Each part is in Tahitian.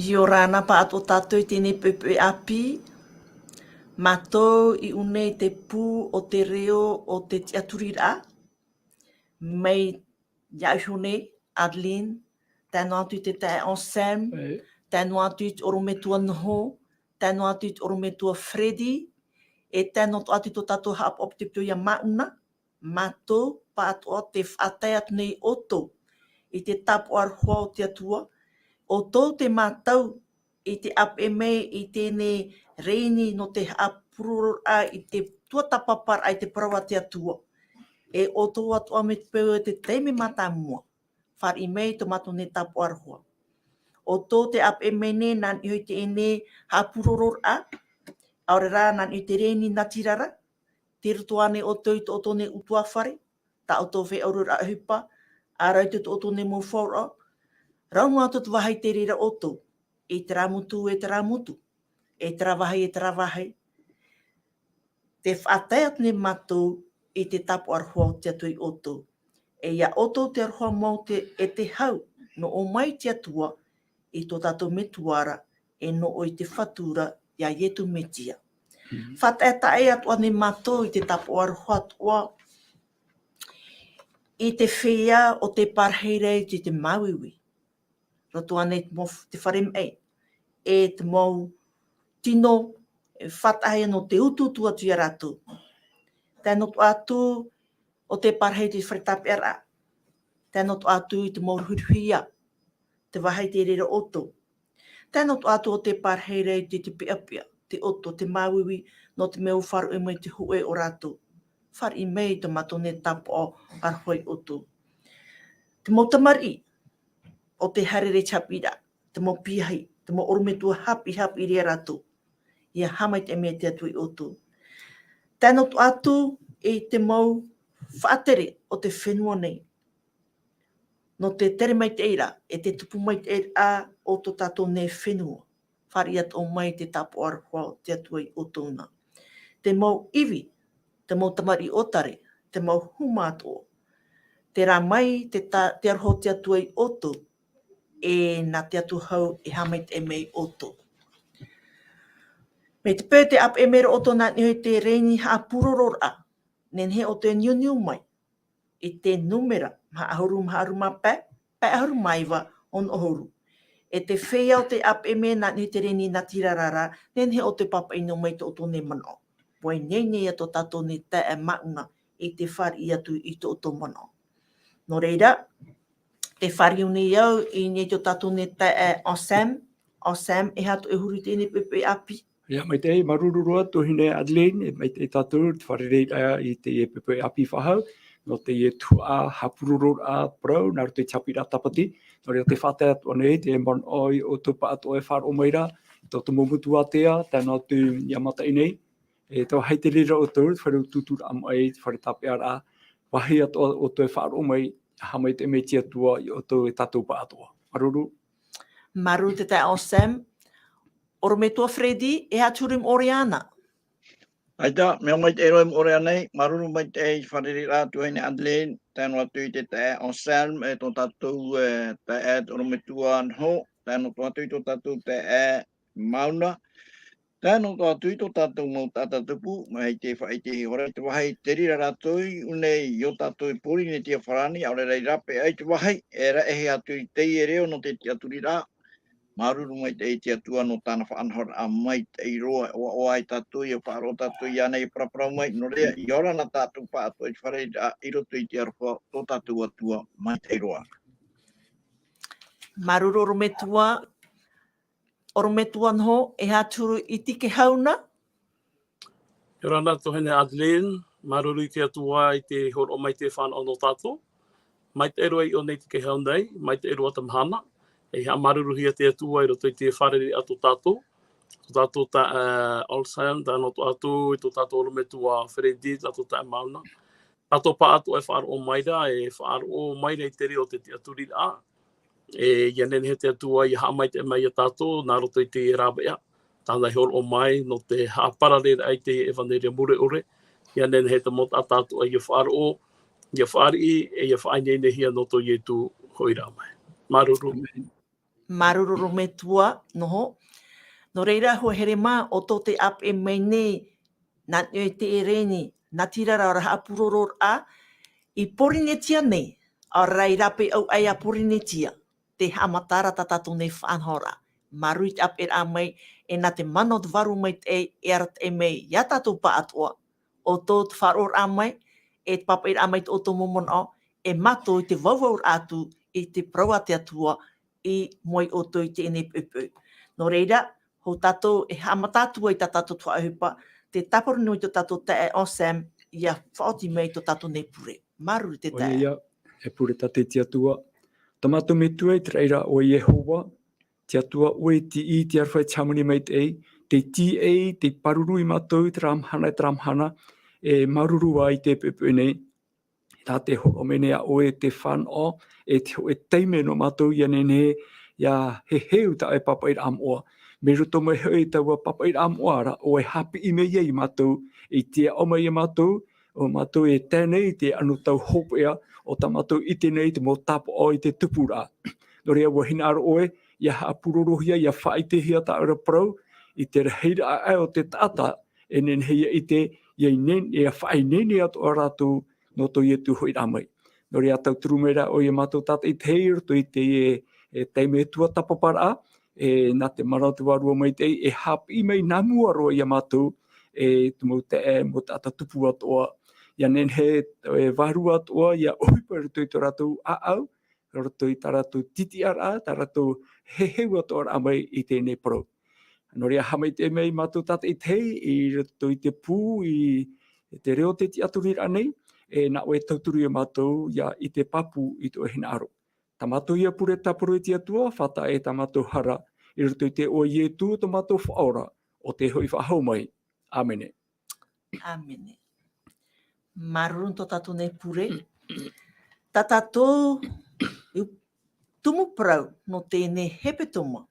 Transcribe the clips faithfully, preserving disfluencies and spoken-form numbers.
ʻIa ora na pāʻatoʻa tātou i teie nei poʻipoʻi ʻāpī. Mātou i ʻō nei i te pū o te reo o te tiʻaturiraʻa. Mai iāʻu iho nei, Adeline, tae noa atu i te taeaʻe Anselme, tae noa atu i te ʻorometua Noho, tae noa atu i te ʻorometua Freddy, e tae noa atu i tō tātou haʻapaʻo pito iā Mauna, mātou pāʻatoʻa tē faʻatae atu nei ʻoutou i te tāpaʻo aroha o te Atua, ʻoutou tē mātau i te ʻāpeʻe mai i teie nei rēni nō te haʻapurororaʻa i te tuatāpaparaʻa i te parau a te Atua. E ʻoutou atoʻa mai te peu e te taime mātāmua. Fāriʻi mai tō mātou nei tāpaʻo aroha. ʻOutou tē ʻāpeʻe mai nei nā niʻa i teie nei haʻapurororaʻa, ʻaore rā nā niʻa i te rēni natirara, tei roto ānei ʻoutou i tō ʻoutou nei ʻutuāfare, tā ʻoutou feiā ʻōroʻa ʻohipa, ʻaore rā i tō ʻoutou nei mau faʻaroʻo, rau noa atu te vāhi tei reira ʻoutou, i terā motu e terā motu, i terā vāhi e terā vāhi. Tē faʻatae atu nei mātou i te tāpaʻo aroha o te Atua iā ʻoutou. E iā ʻoutou te aroha mau te, e te hau, nō ʻō mai te Atua i tō tātou Metua ra, e nō ʻō i te Fatu ra, iā Ietu Metia. Mhm. Faʻataetae atoʻa nei mātou i te tāpaʻo aroha atoʻa i te feiā o tē pārahi ra i te, te māuiui. Roto ānei te mau f-, te fare maʻi, e te mau tino, e faʻataʻahia nō te utuutu atu iā rātou. Tae noa atu o tē pārahi i te fare tāpeʻaraʻa. Tae noa atu i te mau ruhiruhia, te vāhi tei reira ʻoutou. Tae noa atu o tē pārahi ra i te, te peʻapeʻa, te ʻoto, te māuiui, nō te mea ʻua faʻaroʻo mai te hōʻē o rātou. Fāriʻi mai tō mātou nei tāpaʻo aroha iā ʻoutou. Te mau tamariʻi, o tē haere ra i te haʻapiʻiraʻa, te mau piahi, te mau ʻorometua haʻapiʻi, haʻapiʻi ra rātou. ʻIa haʻamaitaʻi mai te Atua iā ʻoutou. Tae noa atu i te mau faʻatere o te fenua nei. Nō te tere maitaʻi ra, e te tupu maitaʻi ra o tō tātou nei fenua. Fāriʻi atoʻa mai te tāpaʻo aroha o te Atua iā ʻoutou na. Te mau ivi, te mau tamariʻi ʻōtare, te mau huma atoʻa. Terā mai te ta-, te aroha o te Atua iā ʻoutou, e nā te Atua hau e haʻamaitaʻi mai iā ʻoutou. Mai te peu tē ʻāpeʻe mai ra ʻoutou nā niʻa i te rēni haʻapurororaʻa, nehenehe ʻoutou e niuniu mai i te nūmera, maha ʻahuru, maha ʻahuru mā pae, pae ʻahuru mā iva, ono ʻahuru. E te feiā o tē ʻāpeʻe mai nā niʻa i te rēni natirara ra, nehenehe ʻoutou e pāpaʻi noa mai i tō ʻoutou nei manaʻo. ʻUa ineine ïa tō tātou nei taeaʻe Mauna i te fāriʻi atu i tō ʻoutou manaʻo. Nō reira, tē fāriu nei au i niʻa i tō tātou nei taeaʻe Anselme, Anselme, e aha tō ʻoe huru i teie poʻipoʻi ʻāpī? ʻIa, maitaʻi, māuruuru roa tuahine Adeline, e maitaʻi tātou te fārereiraʻa i teie poʻipoʻi ʻāpī faʻahou, nō teie tuhaʻa haʻapurororaʻa parau, nā roto i te haʻapiʻiraʻa Tāpati, nō reira tē faʻatae atu nei te manaʻo iā ʻoutou pāʻatoʻa e faʻaroʻo mai ra, i tō ʻoutou mau motu ātea, tae noa atu iā maitaʻi nei, e te vāhi tei reira ʻoutou, te fare utuuturaʻa maʻi, te fare tāpeʻaraʻa, vāhi atoʻa ʻoutou e faʻaroʻo mai, haʻamaitaʻi mai te Atua iā ʻoutou e tātou pāʻatoʻa. Māuruuru. Māuruuru te taeaʻe Anselme. ʻOrometua Freddy, e aha te huru i moʻorea na? ʻAita, mea maitaʻi roa i moʻorea nei, māuruuru maitaʻi i te fārereiraʻa tuahine Adeline, tae noa atu i te taeaʻe Anselme, e tō tātou, e, taeaʻe ʻorometua Noho, tae noa atu i tō tātou taeaʻe Mauna, tae noa atu i tō tātou mau taʻata tupu, mai te faʻaʻite hia ora i te vāhi tei reira rātou i ʻō nei i ō tātou i Pōrīnetia farāni, ʻaore rā i rāpae i te vāhi, e raʻehia atu i teie reo nō te tiʻaturiraʻa. Māuruuru maitaʻi i te Atua nō tāna faʻanahoraʻa maitaʻi roa, ʻoaʻoa ai tātou, ʻia faʻaroʻo tātou iāna e paraparau mai, nō reira, ʻia ora na tātou pāʻatoʻa i te fārereiraʻa i roto i te aroha o tō tātou Atua maitaʻi roa. Māuruuru ʻorometua, ʻorometua Noho, e aha te huru i Tikehau na? ʻIa ora na tuahine Adeline, māuruuru i te Atua i te hōroʻa mai te fānaʻo nō tātou. Maitaʻi roa i ʻō nei Tikehau nei, maitaʻi roa te mahana. E haʻamāuruuruhia te Atua i roto i te fārereiraʻa tō tātou. Tō tātou taeaʻe, e, Anselme, tae noa atu i tō tātou ʻorometua Freddy, tātou taeaʻe Mauna. Tātou pāʻatoʻa e faʻaroʻo mai ra, e faʻaroʻo mai ra i te reo o te tiʻaturiraʻa. E, ʻia nehenehe te Atua ʻia haʻamaitaʻi mai iā tātou, nā roto i te rāveʻa. Tāna i hōroʻa mai, nō te haʻaparareraʻa i te ʻevaneria mure ʻore. ʻIa nehenehe te mau taʻata atoʻa ʻia faʻaroʻo, ʻia fāriʻi, e ʻia faʻaineinehia nō tō Ietu hoʻi rā mai. Māuruuru. ʻĀmene. Māuruuru metua noho. Nō reira, hoa here mā, ʻo tō te ʻāpeʻe mai nei, nā niʻa i te ʻereni, nā tīrara ora haʻapūroro rā, i Porinetia nei, ʻaore rā i rāpae ʻau aʻe a Porinetia, te haʻamata ra tā tātou nei faʻanahoraʻa. Māuruuru i te ʻāpeʻeraʻa mai, e nā te mana o te Vārua Maitaʻi, e arataʻi mai iā tātou pāʻatoʻa, ʻo tō te faʻaroʻoraʻa mai, e te pāpaʻiraʻa mai tō ʻoutou mau manaʻo, e mātou i te vauvau ra atu i te parau a te Atua, i mua ia ʻoutou i teie nei poʻipoʻi. Nō reira, hou tātou e haʻamata atu ai tā tātou tuhaʻa ʻohipa, tē tāparu noa i tō tātou taeaʻe Sam, ʻia faʻaoti mai i tō tātou nei pure. Māuruuru te taeaʻe. ʻOia, e pure tātou i te Atua. Tā mātou Metua i te raʻi ra ʻo Iehova, te Atua ʻoe i tiʻi i te aroha i te hāmani maitaʻi, tei tīaʻi, tei pāruru ia mātou i terā mahana, i terā mahana, e māuruuru ā i teie poʻipoʻi nei. Nā te hōroʻa mai nei ā ʻoe te fānaʻo, e te hōʻē taime nō mātou ʻia nehenehe, ʻia heheu tā ʻoe pāpaʻiraʻa moʻa. Mai roto mai hoʻi i taua pāpaʻiraʻa moʻa ra, ʻoe e haʻapiʻi mai ai ia mātou, e tē aʻo mai ia mātou, ʻo mātou e tae nei i te anotau hopeʻa, ʻo tā mātou ʻite nei te mau tāpaʻo i te tupuraʻa. Nō reira, ʻua hinaʻaro ʻoe, ʻia haʻapūrorohia, ʻia faʻaʻitehia tā ʻoe ra parau, i te rahiraʻa aʻe o te taʻata, e nehenehe ʻia ʻite, ʻia ine-, ʻia faʻaineine atoʻa rātou nō tō Ietu hoʻiraʻa mai. Nō reira, tauturu mai rā ʻoe ia mātou tātaʻitahi i roto i teie, e, taime tuatāpaparaʻa, e, nā te mana o te Vārua Maitaʻi, e haʻapiʻi mai nā mua roa ia mātou, e, te mau taeaʻe, mau taʻata tupu atoʻa. ʻIa nehenehe, e, vārua atoʻa, ʻia ʻohipa i roto i tō rātou ʻāʻau, i roto i tā rātou tītīʻaraʻa, tā rātou heheu atoʻaraʻa mai i teie nei parau. Nō reira, haʻamaitaʻi mai mātou tātaʻitahi i roto i te pū, i te reo o te tiʻaturiraʻa nei, e nā ʻoe e tauturu ia mātou, ʻia ʻite pāpū i tō ʻoe hinaʻaro. Tā mātou ia pure tāparu e te Atua, faʻataʻa e tā mātou hara, i roto i te iʻoa o Ietu tō mātou Faʻaora, ʻo tē hoʻi faʻahou mai. ʻĀmene. ʻĀmene. Māuruuru tō tātou nei pure. Tā tātou i tumu parau nō teie nei hepetoma.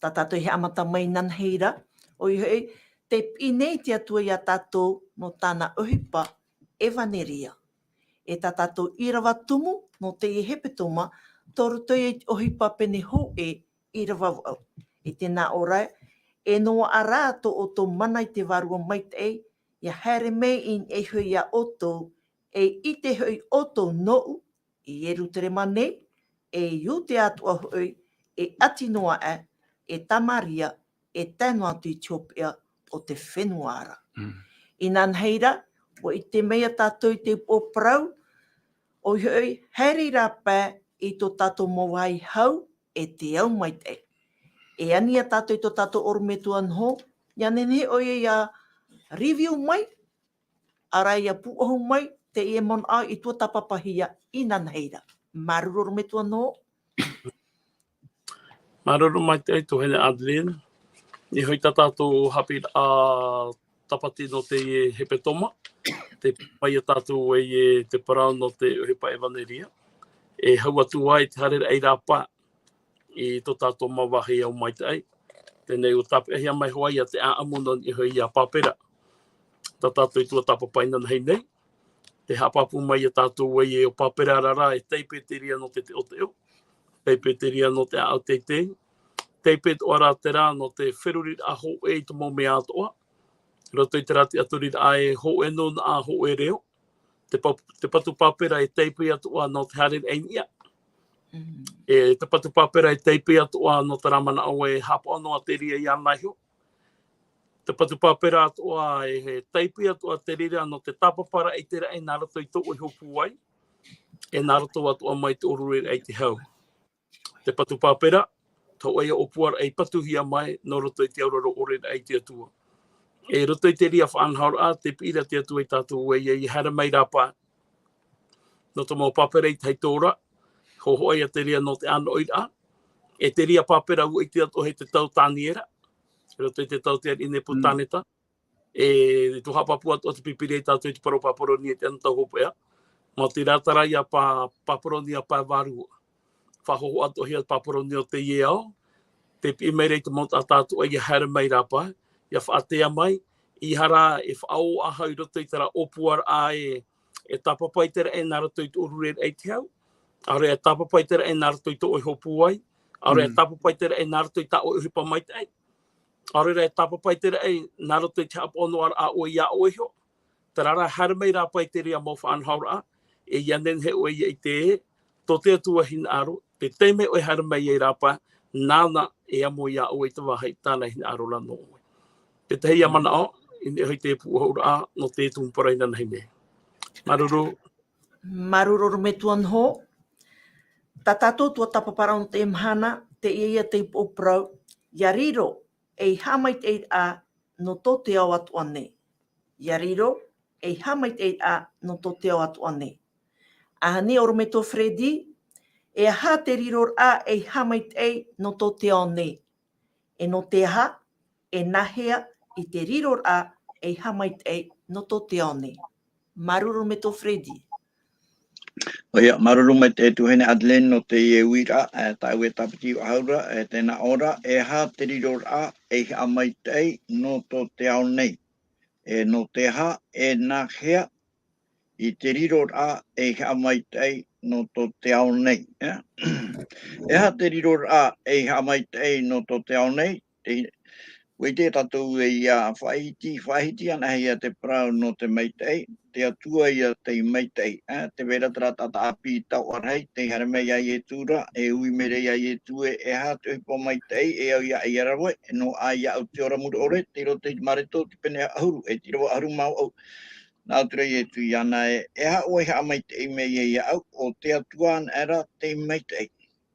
Tā tātou i haʻamata mai inanahi ra, ʻoia hoʻi, tē piʻi nei te Atua ia tātou nō tāna ʻohipa ʻevaneria. E tā tātou ʻīrava tumu nō teie hepetoma, tō roto ia i te ʻohipa pene hōʻē ʻīrava vaʻu. I tēnā ʻōraʻa, e noaʻa rā tō ʻoutou mana i te Vārua Maitaʻi, ʻia haere mai i niʻa iho ia ʻoutou, e ʻite hoʻi ʻoutou nōʻu, i Ierutarema nei, e Iudea atoʻa hoʻi, e ʻati noa aʻe, e Tamaria, e tae noa atu i te hopeʻa o te fenua ra. Mm. Inanahi ra, ʻua ʻite mai ia tātou i te upoʻo parau, ʻoia hoʻi, haere i rāpae i tō tātou mau vāhi hau, e te au maitaʻi. E ani ia tātou i tō tātou ʻorometua noho, ʻia nehenehe ʻoia ʻia review mai, ʻaore rā ʻia pūʻohu mai, teie manaʻo i tuatāpapahia inanahi ra. Māuruuru ʻorometua noho. Māuruuru maitaʻi tuahine Adeline. Nō reira tā tātou haʻapiʻiraʻa tāpati nō teie hepetoma. Tē piʻi mai ia tātou ē, te parau nō te ʻohipa ʻevaneria. E hau atu ai te haereraʻa i rāpae i tō tātou mau vāhi au maitaʻi. Teie nei ʻua tāpeʻahia mai hoʻi ia te ʻāʻamu nō niʻa iho ia Pāpera. Tā tātou i tuatāpapa inanahi nei. Tē haʻapāpū mai ia tātou ē, ʻo Pāpera ra rā, e taipe te reira nō te teʻoteʻo. Taipe te reira nō te ʻāʻau teitei. Taipe atoʻa rā terā nō te feruriraʻa hōʻē i te mau mea atoʻa. Roto i terā tiʻaturiraʻa e hōʻē nūnaʻa, hōʻē reo. Te pa-, te patu pāpera e taipe atoʻa nō te haereraʻa i niʻa. Mm. E te patu pāpera e taipe atoʻa nō terā manaʻo e haʻapaʻo noa te reira iāna iho. Te patu pāpera atoʻa e, e taipe atoʻa te reira nō te tāpaparaʻa i te raʻi nā roto i tō ʻoe hopu ai, e nā roto atoʻa mai te ʻōrureraʻa i te hau. Te patu pāpera, tā ʻoe ʻōpuaraʻa i patuhia mai nō roto i te auraro ʻōrereraʻa i te Atua. E roto i te reira faʻanahoraʻa, tē piʻi ra te Atua ia tātou ē, ʻia haere mai rāpae. Nō te mau pāpera i te hau atoʻa, hōhoʻa ia te reira nō te ʻānoʻiraʻa, e te reira pāpera ʻua ʻite atoʻa hoʻi te tau Taniera, i roto i te tau o te ariʻi Nepukaneta. Mm. E, tē haʻapāpū atoʻa te Pīpīria ia tātou i te parau Pāporonia i te anotau hopeʻa. Maoti rā terā ia Pā-, Pāporonia pae vārua. Faʻahōhoʻa atoʻahia te Pāporonia o teie ao, tē piʻi mai ra i te mau taʻata atoʻa ʻia haere mai rāpae, ʻia faʻatea mai, ʻeiaha rā e faʻaō ʻahau i roto i terā ʻōpuaraʻa ē, e tāpapa i te raʻi nā roto i te ʻōrureraʻa i te hau, ʻaore e tāpapa i te raʻi nā roto i tō ʻoe hopu ai, ʻAore e tāpapa i te raʻi nā roto i tā ʻoe ʻohipa maitaʻi. ʻAore rā e tāpapa i te raʻi nā roto i te haʻapaʻo noa raʻa ʻoe iā ʻoe iho. Terā rā, haere mai rāpae i te reira mau faʻanahoraʻa, e ia nehenehe ʻoe ia ʻite ē, tō te Atua hinaʻaro, te taime ʻoe haere mai ai rāpae, nāna e amo iā ʻoe i te vāhi tāna hinaʻaro rā nō ʻoe. Tētahi ia manaʻo, i niʻa hoʻi te pūʻohuraʻa, nō te tumu parau inanahi nei. Māuruuru. Māuruuru ʻorometua Noho. Tā tātou tuatāpaparaʻa o te mahana, teie ia te upoʻo parau, ia riro ei haʻamaitaʻiraʻa nō tō te ao atoʻa nei. Ia riro ei haʻamaitaʻiraʻa nō tō te ao atoʻa nei. ʻAhani ʻorometua Freddy, e aha te riroraʻa ei haʻamaitaʻi nō tō te ao nei? E nō te aha, e nāhea i te riroraʻa ei haʻamaitaʻi nō tō te ao nei? Māuruuru ʻorometua Freddy. ʻOia, māuruuru maitaʻi e tuahine Adeline nō teie uiraʻa, e, tāʻu e tāpiti faʻahou ra, e, tēnā ʻō ra, e aha te riroraʻa ei haʻamaitaʻi nō tō te ao nei? E nō te aha, e nāhea i te riroraʻa ei haʻamaitaʻi nō tō te ao nei, e? E aha te riroraʻa ei haʻamaitaʻi nō tō te ao nei? Te, ʻua ʻite tātou e ia faʻahiti, faʻahiti anaʻe ia te parau nō te maitaʻi, te Atua ia tei maitaʻi, e? Tē vai ra terā taʻata ʻāpī taoʻa rahi, tei haere mai iā Ietu ra, e ui mai ra iā Ietu ē, e aha te ʻohipa maitaʻi, e au ia, ia rave, e nō ʻā iāʻu te ora mure ʻore, tei roto i te Mareko te pene ʻahuru, e te ʻīrava ʻahuru mā vaʻu. Nā ʻō atu ra Ietu iāna ē, e aha ʻoe i haʻamaitaʻi mai ai iāʻu, ʻo te Atua anaʻe ra tei maitaʻi.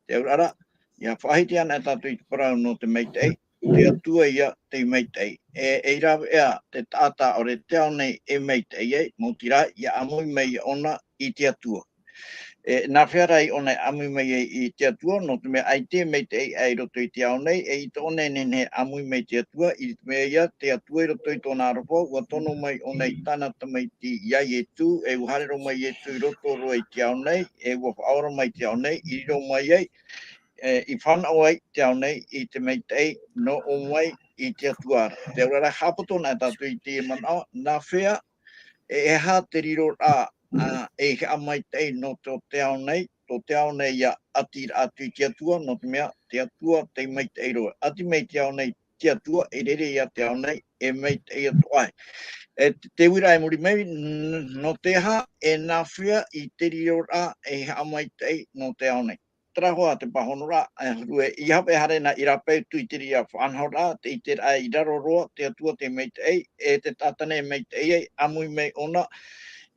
Te auraʻa ra, ʻia faʻahiti anaʻe tātou i te parau nō te maitaʻi, te Atua ia tei maitaʻi. E, e rave ā te taʻata ʻaore te ao nei e maitaʻi ai, maoti rā, ʻia ʻāmui mai ʻōna i te Atua. E, nāhea rā ʻōna e ʻāmui mai ai i te Atua, nō te mea ʻaita e maitaʻi i roto i te ao nei, e ʻaita ʻōna e nehenehe e ʻāmui mai i te Atua, i te mea ia, te Atua i roto i tōna aroha, ʻua tono mai ʻōna i tāna tamaiti iā Ietu, e ʻua haere roa mai Ietu i roto roa i te ao nei, e ʻua faʻaora mai te ao nei, i riro mai ai, e, i fānaʻo ai te ao nei i te maitaʻi nō ʻō mai i te Atua ra. Te auraʻa ra, haʻapoto anaʻe tātou i teie manaʻo, nāhea, e, e aha te riroraʻa, ā, ei haʻamaitaʻi nō tō te ao nei, tō te ao nei ʻia ʻati ra atu i te Atua, nō te mea, te Atua tei maitaʻi roa. ʻAti mai te ao nei te Atua, e rere ia te ao nei, e maitaʻi atoʻa ai. E te, te uiraʻa i muri mai, n-, nō te aha, e nāhea i te riroraʻa ei haʻamaitaʻi nō te ao nei? Terā hoʻi te pāhonoraʻa, e huru e, ʻeiaha e haere na i rāpae atu i te reira faʻanahoraʻa, te ʻiteraʻa i raro roa, te Atua tei maitaʻi, e te taʻata nei e maitaʻi ai, ʻāmui mai ʻōna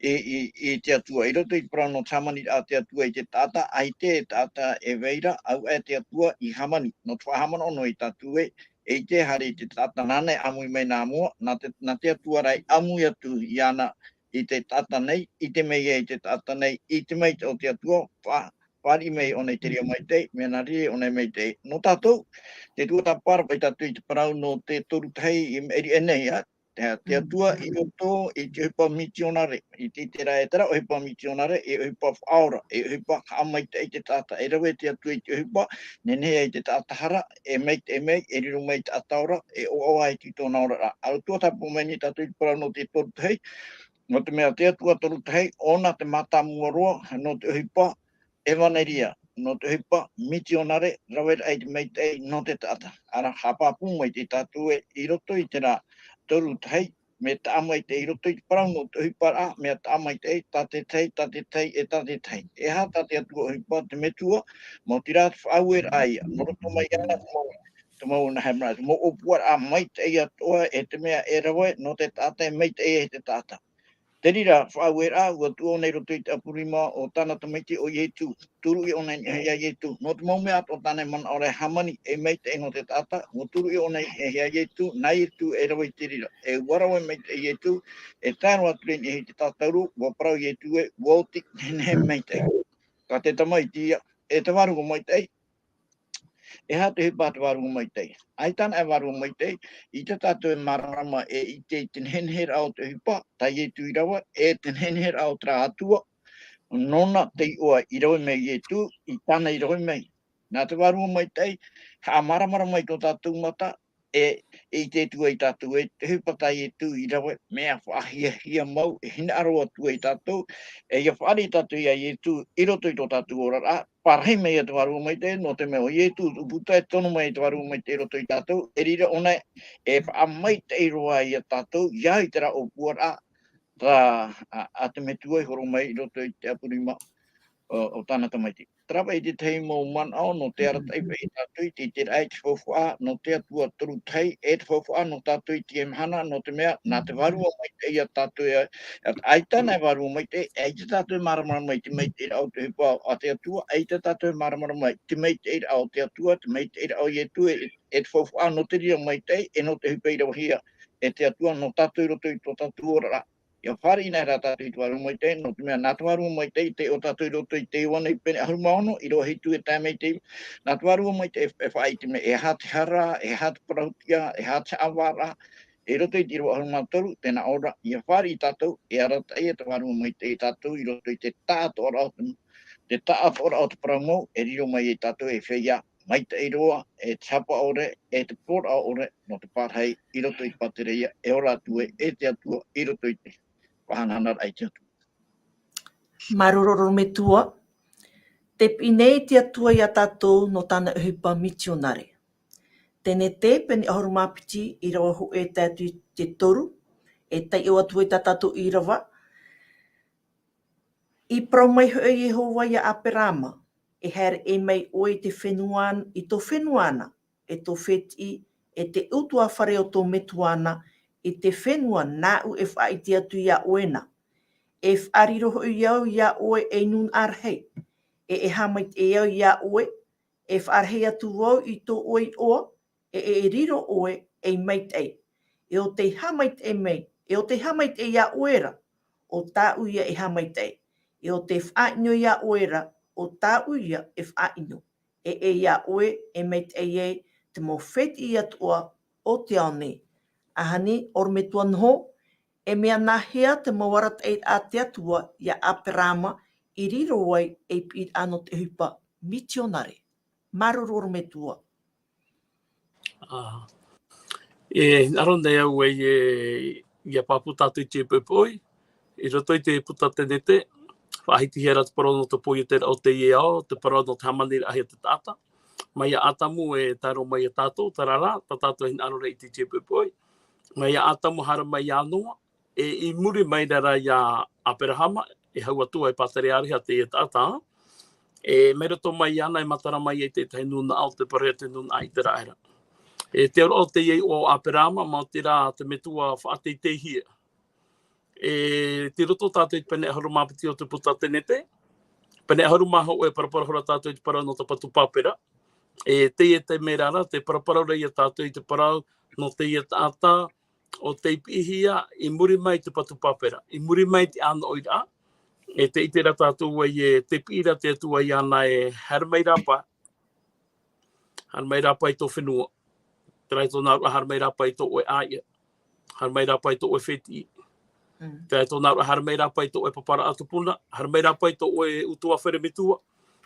i, i, i te Atua. I roto i te parau nō te hāmaniraʻa a te Atua i te taʻata, ʻaita e taʻata e vai ra, auaʻe te Atua i hāmani. Nō te faʻahaʻamanaʻo noa ia tātou ē, e ʻite e haere i te taʻata nāna e ʻāmui mai nā mua, nā te, nā te Atua rā i ʻāmui atu iāna i te taʻata nei, ʻite mai ai te taʻata nei, ʻite mai o te Atua, fa-, fāriʻi mai ʻōna i te reira maitaʻi, mea nā reira ʻōna e maitaʻi. Nō tātou, te tuatāpapa ra, ʻoia tātou i te parau nō te toru tahi i maʻiri nei, ā, te, te Atua i roto i te ʻohipa mitionare, i te, i te reira, e terā ʻohipa mitionare, e ʻohipa faʻaora, e ʻohipa haʻamaitaʻi i te taʻata, e rave te Atua i te ʻohipa, nehenehe ai te taʻata hara, e maitaʻi mai, e riro mai te taʻata ora, e ʻoaʻoa ai i tōna oraraʻa. Ā, tuatāpapa mai nei tātou i te parau nō te toru tahi, nō te mea te Atua toru tahi, ʻōna te mātāmua roa, nō te ʻohipa, ʻevaneria, nō te ʻohipa, mitionare, raveraʻa i te maitaʻi, nō te taʻata. Ā, haʻapāpū mai tātou ē, i roto i terā toru tahi, mea taʻa maitaʻi i roto i te parau nō te ʻohiparaʻa, mea taʻa maitaʻi, tā te tahi, tā te tahi, e tā te tahi. E aha tā te Atua ʻohipa, te metua, maoti rā te faʻaueraʻa ia, nō roto mai iāna te mau, te mau nā hea mea, te mau ʻōpuaraʻa maitaʻi atoʻa, e te mea e rave, nō te taʻata e maitaʻi ai te taʻata. Te reira, faʻaueraʻa, ʻua tuʻu ʻōna i roto i te ʻapu rima o tāna tamaiti ʻo Ietu. Tūruʻi ʻōna i niʻa iā Ietu. Nō te mau mea atoʻa tāna e manaʻo ra e hāmani, e maitaʻi nō te taʻata, ʻua tūruʻi ʻōna i niʻa iā Ietu, nā Ietu e rave i te reira. E ʻua rave maitaʻi Ietu, e tae roa atu ra i niʻa i te tātauro, ʻua parau Ietu ē, ʻua oti, nehenehe e maitaʻi. Ka te tamaiti ia, e te vārua maitaʻi, e aha te ʻohipa a te vārua maitaʻi? ʻAita anaʻe vārua maitaʻi, ʻaita tātou e māramarama e ʻite i te neheneheraʻa o te ʻohipa, tā Ietu i rave, e te neheneheraʻa o terā Atua, nōna te iʻoa i rave mai Ietu, i tāna i rave mai. Nā te vārua maitaʻi, haʻamāramarama i tō tātou mata, e, e ʻite atu ai tātou, e te ʻohipa tā Ietu i rave, mea faʻahiahia mau, e hinaʻaro atu ai tātou, e ia fāriʻi tātou ia Ietu i roto i tō tātou oraraʻa, parahi mai ia te Vārua Maitaʻi, nō te mea ʻo Ietu, ʻo Buddha e tono mai ia te Vārua Maitaʻi i roto i tātou, e reira ʻōna e faʻamaitaʻi roa ia tātou, ia i terā ʻōpuaraʻa, tā, a, a te Metua i horo mai i roto i te ʻapu rima o, o tāna tamaiti. Terā paʻi te tahi mau manaʻo, nō te arataʻi paʻi tātou i te, i te raʻi te faufaʻa, nō te Atua toru tahi, e te faufaʻa, nō tātou i teie mahana, nō te mea, nā te Vārua Maitaʻi ia tātou e, e, ʻaita nā Vārua Maitaʻi, e ʻaita tātou e māramarama i te maitaʻiraʻa o te ʻohipa a te Atua, ʻaita tātou e māramarama i te maitaʻiraʻa o te Atua, te maitaʻiraʻa o Ietu, e, e te faufaʻa, nō te reira maitaʻi, e nō te ʻohipa i ravehia, e te Atua, nō tātou i roto i tō tātou oraraʻa. Ia fāriʻi anaʻe rā tātou i te Vārua Maitaʻi, nō te mea nā te Vārua Maitaʻi, tē ʻō tātou i roto i te Ioane pene ʻahuru mā ono, ʻīrava hitu e tae mai te iva, nā te Vārua Maitaʻi e, e faʻaʻite mai, e aha te hara, e aha te parauhia, e aha te haʻavāraʻa, i roto i te ʻīrava ʻahuru mā toru, tē nā ʻō ra, ia fāriʻi tātou, e arataʻi ia te Vārua Maitaʻi ia tātou, i roto i te taʻatoʻaraʻa o te, te taʻatoʻaraʻa o te parau mau, e riro mai ia tātou e feiā, maitaʻi roa, e te hapa ʻore, e te pōraʻa ʻore, nō te parahi, i roto i te pātireia, e ora atu ai, e te Atua, i roto i te faʻahanahanaraʻa i te Atua. Māuruuru ʻorometua, tē piʻi nei te Atua ia tātou nō tāna ʻohipa mitionare. Tenete pene ʻahuru mā piti, ʻīrava hōʻē e tae atu i te toru, e taiʻo atu ai tā tātou ʻīrava. I parau mai hoʻi Iehova ia Aperama, e haere mai ʻoe i te fenua, i tō fenua na, e tō fētiʻi, e te ʻutuāfare o tō metua na, i te fenua nāʻu e faʻaʻite atu ia ʻoe na. E faʻariro hoʻi au ia ʻoe ei nūnaʻa rahi, e e haʻamaitaʻi au ia ʻoe, e faʻarahi atu vau i tō ʻoe iʻoa, e e riro ʻoe ei maitaʻi. E ʻo tei haʻamaitaʻi mai, e ʻo tei haʻamaitaʻi ia ʻoe ra, ʻo tāʻu ia e haʻamaitaʻi. E ʻo tei faʻaʻino ia ʻoe ra, ʻo tāʻu ia e faʻaʻino. E e ia ʻoe e maitaʻi ai te mau fētiʻi atoʻa o te ao nei. Ahani, ʻorometua noho, e mea nāhea te mau arataʻiraʻa a te Atua ia Aperama i riro ai ei piʻiraʻa nō te ʻohipa mitionare? Māuruuru ʻorometua. Ā, e hinaʻaro nei au e, e, ia pāpū tātou i te poʻipoʻi, i roto i te puta Tenete, faʻahitihia ra te parau nō te pō i te raʻa o teie ao, te parau nō te hāmaniraʻahia te taʻata. Mai ia Atamu e tae roa mai ia tātou, terā rā, tā tātou e hinaʻaro ra i te poʻipoʻi. Mai ia Atamu haere mai ia Noa, e i muri mai ra ia Aperahama, e hau atu ai pātereareha teie taʻata, e mai roto mai iāna e matara mai ai te tahi nūnaʻa o te parau te nūnaʻa ʻĪteraʻera. E te auraʻa o teie iʻoa o Aperahama, maoti rā te Metua faʻateiteihia. E tei roto tātou i te pene ʻahuru mā piti o te puta Tenete, pene ʻahuru mā hōʻē e paraparau ra tātou i te parau nō te patu pāpera. E teie taime ra, tē paraparau ra ia tātou i te parau nō teie taʻata, ʻo tei piʻihia i muri mai i te patu pāpera, i muri mai i te ʻānoʻiraʻa, e tē ʻite ra tātou ē, e tē piʻi ra te Atua iāna e haere mai rāpae, haere mai rāpae i tō fenua. Terā tōna auraʻa, haere mai rāpae i tō ʻoe ʻāiʻa, haere mai rāpae i tō ʻoe fētiʻi. Mm. Terā tōna auraʻa, haere mai rāpae i tō ʻoe pāparaʻa tupuna, haere mai rāpae i tō ʻoe ʻutuāfare metua.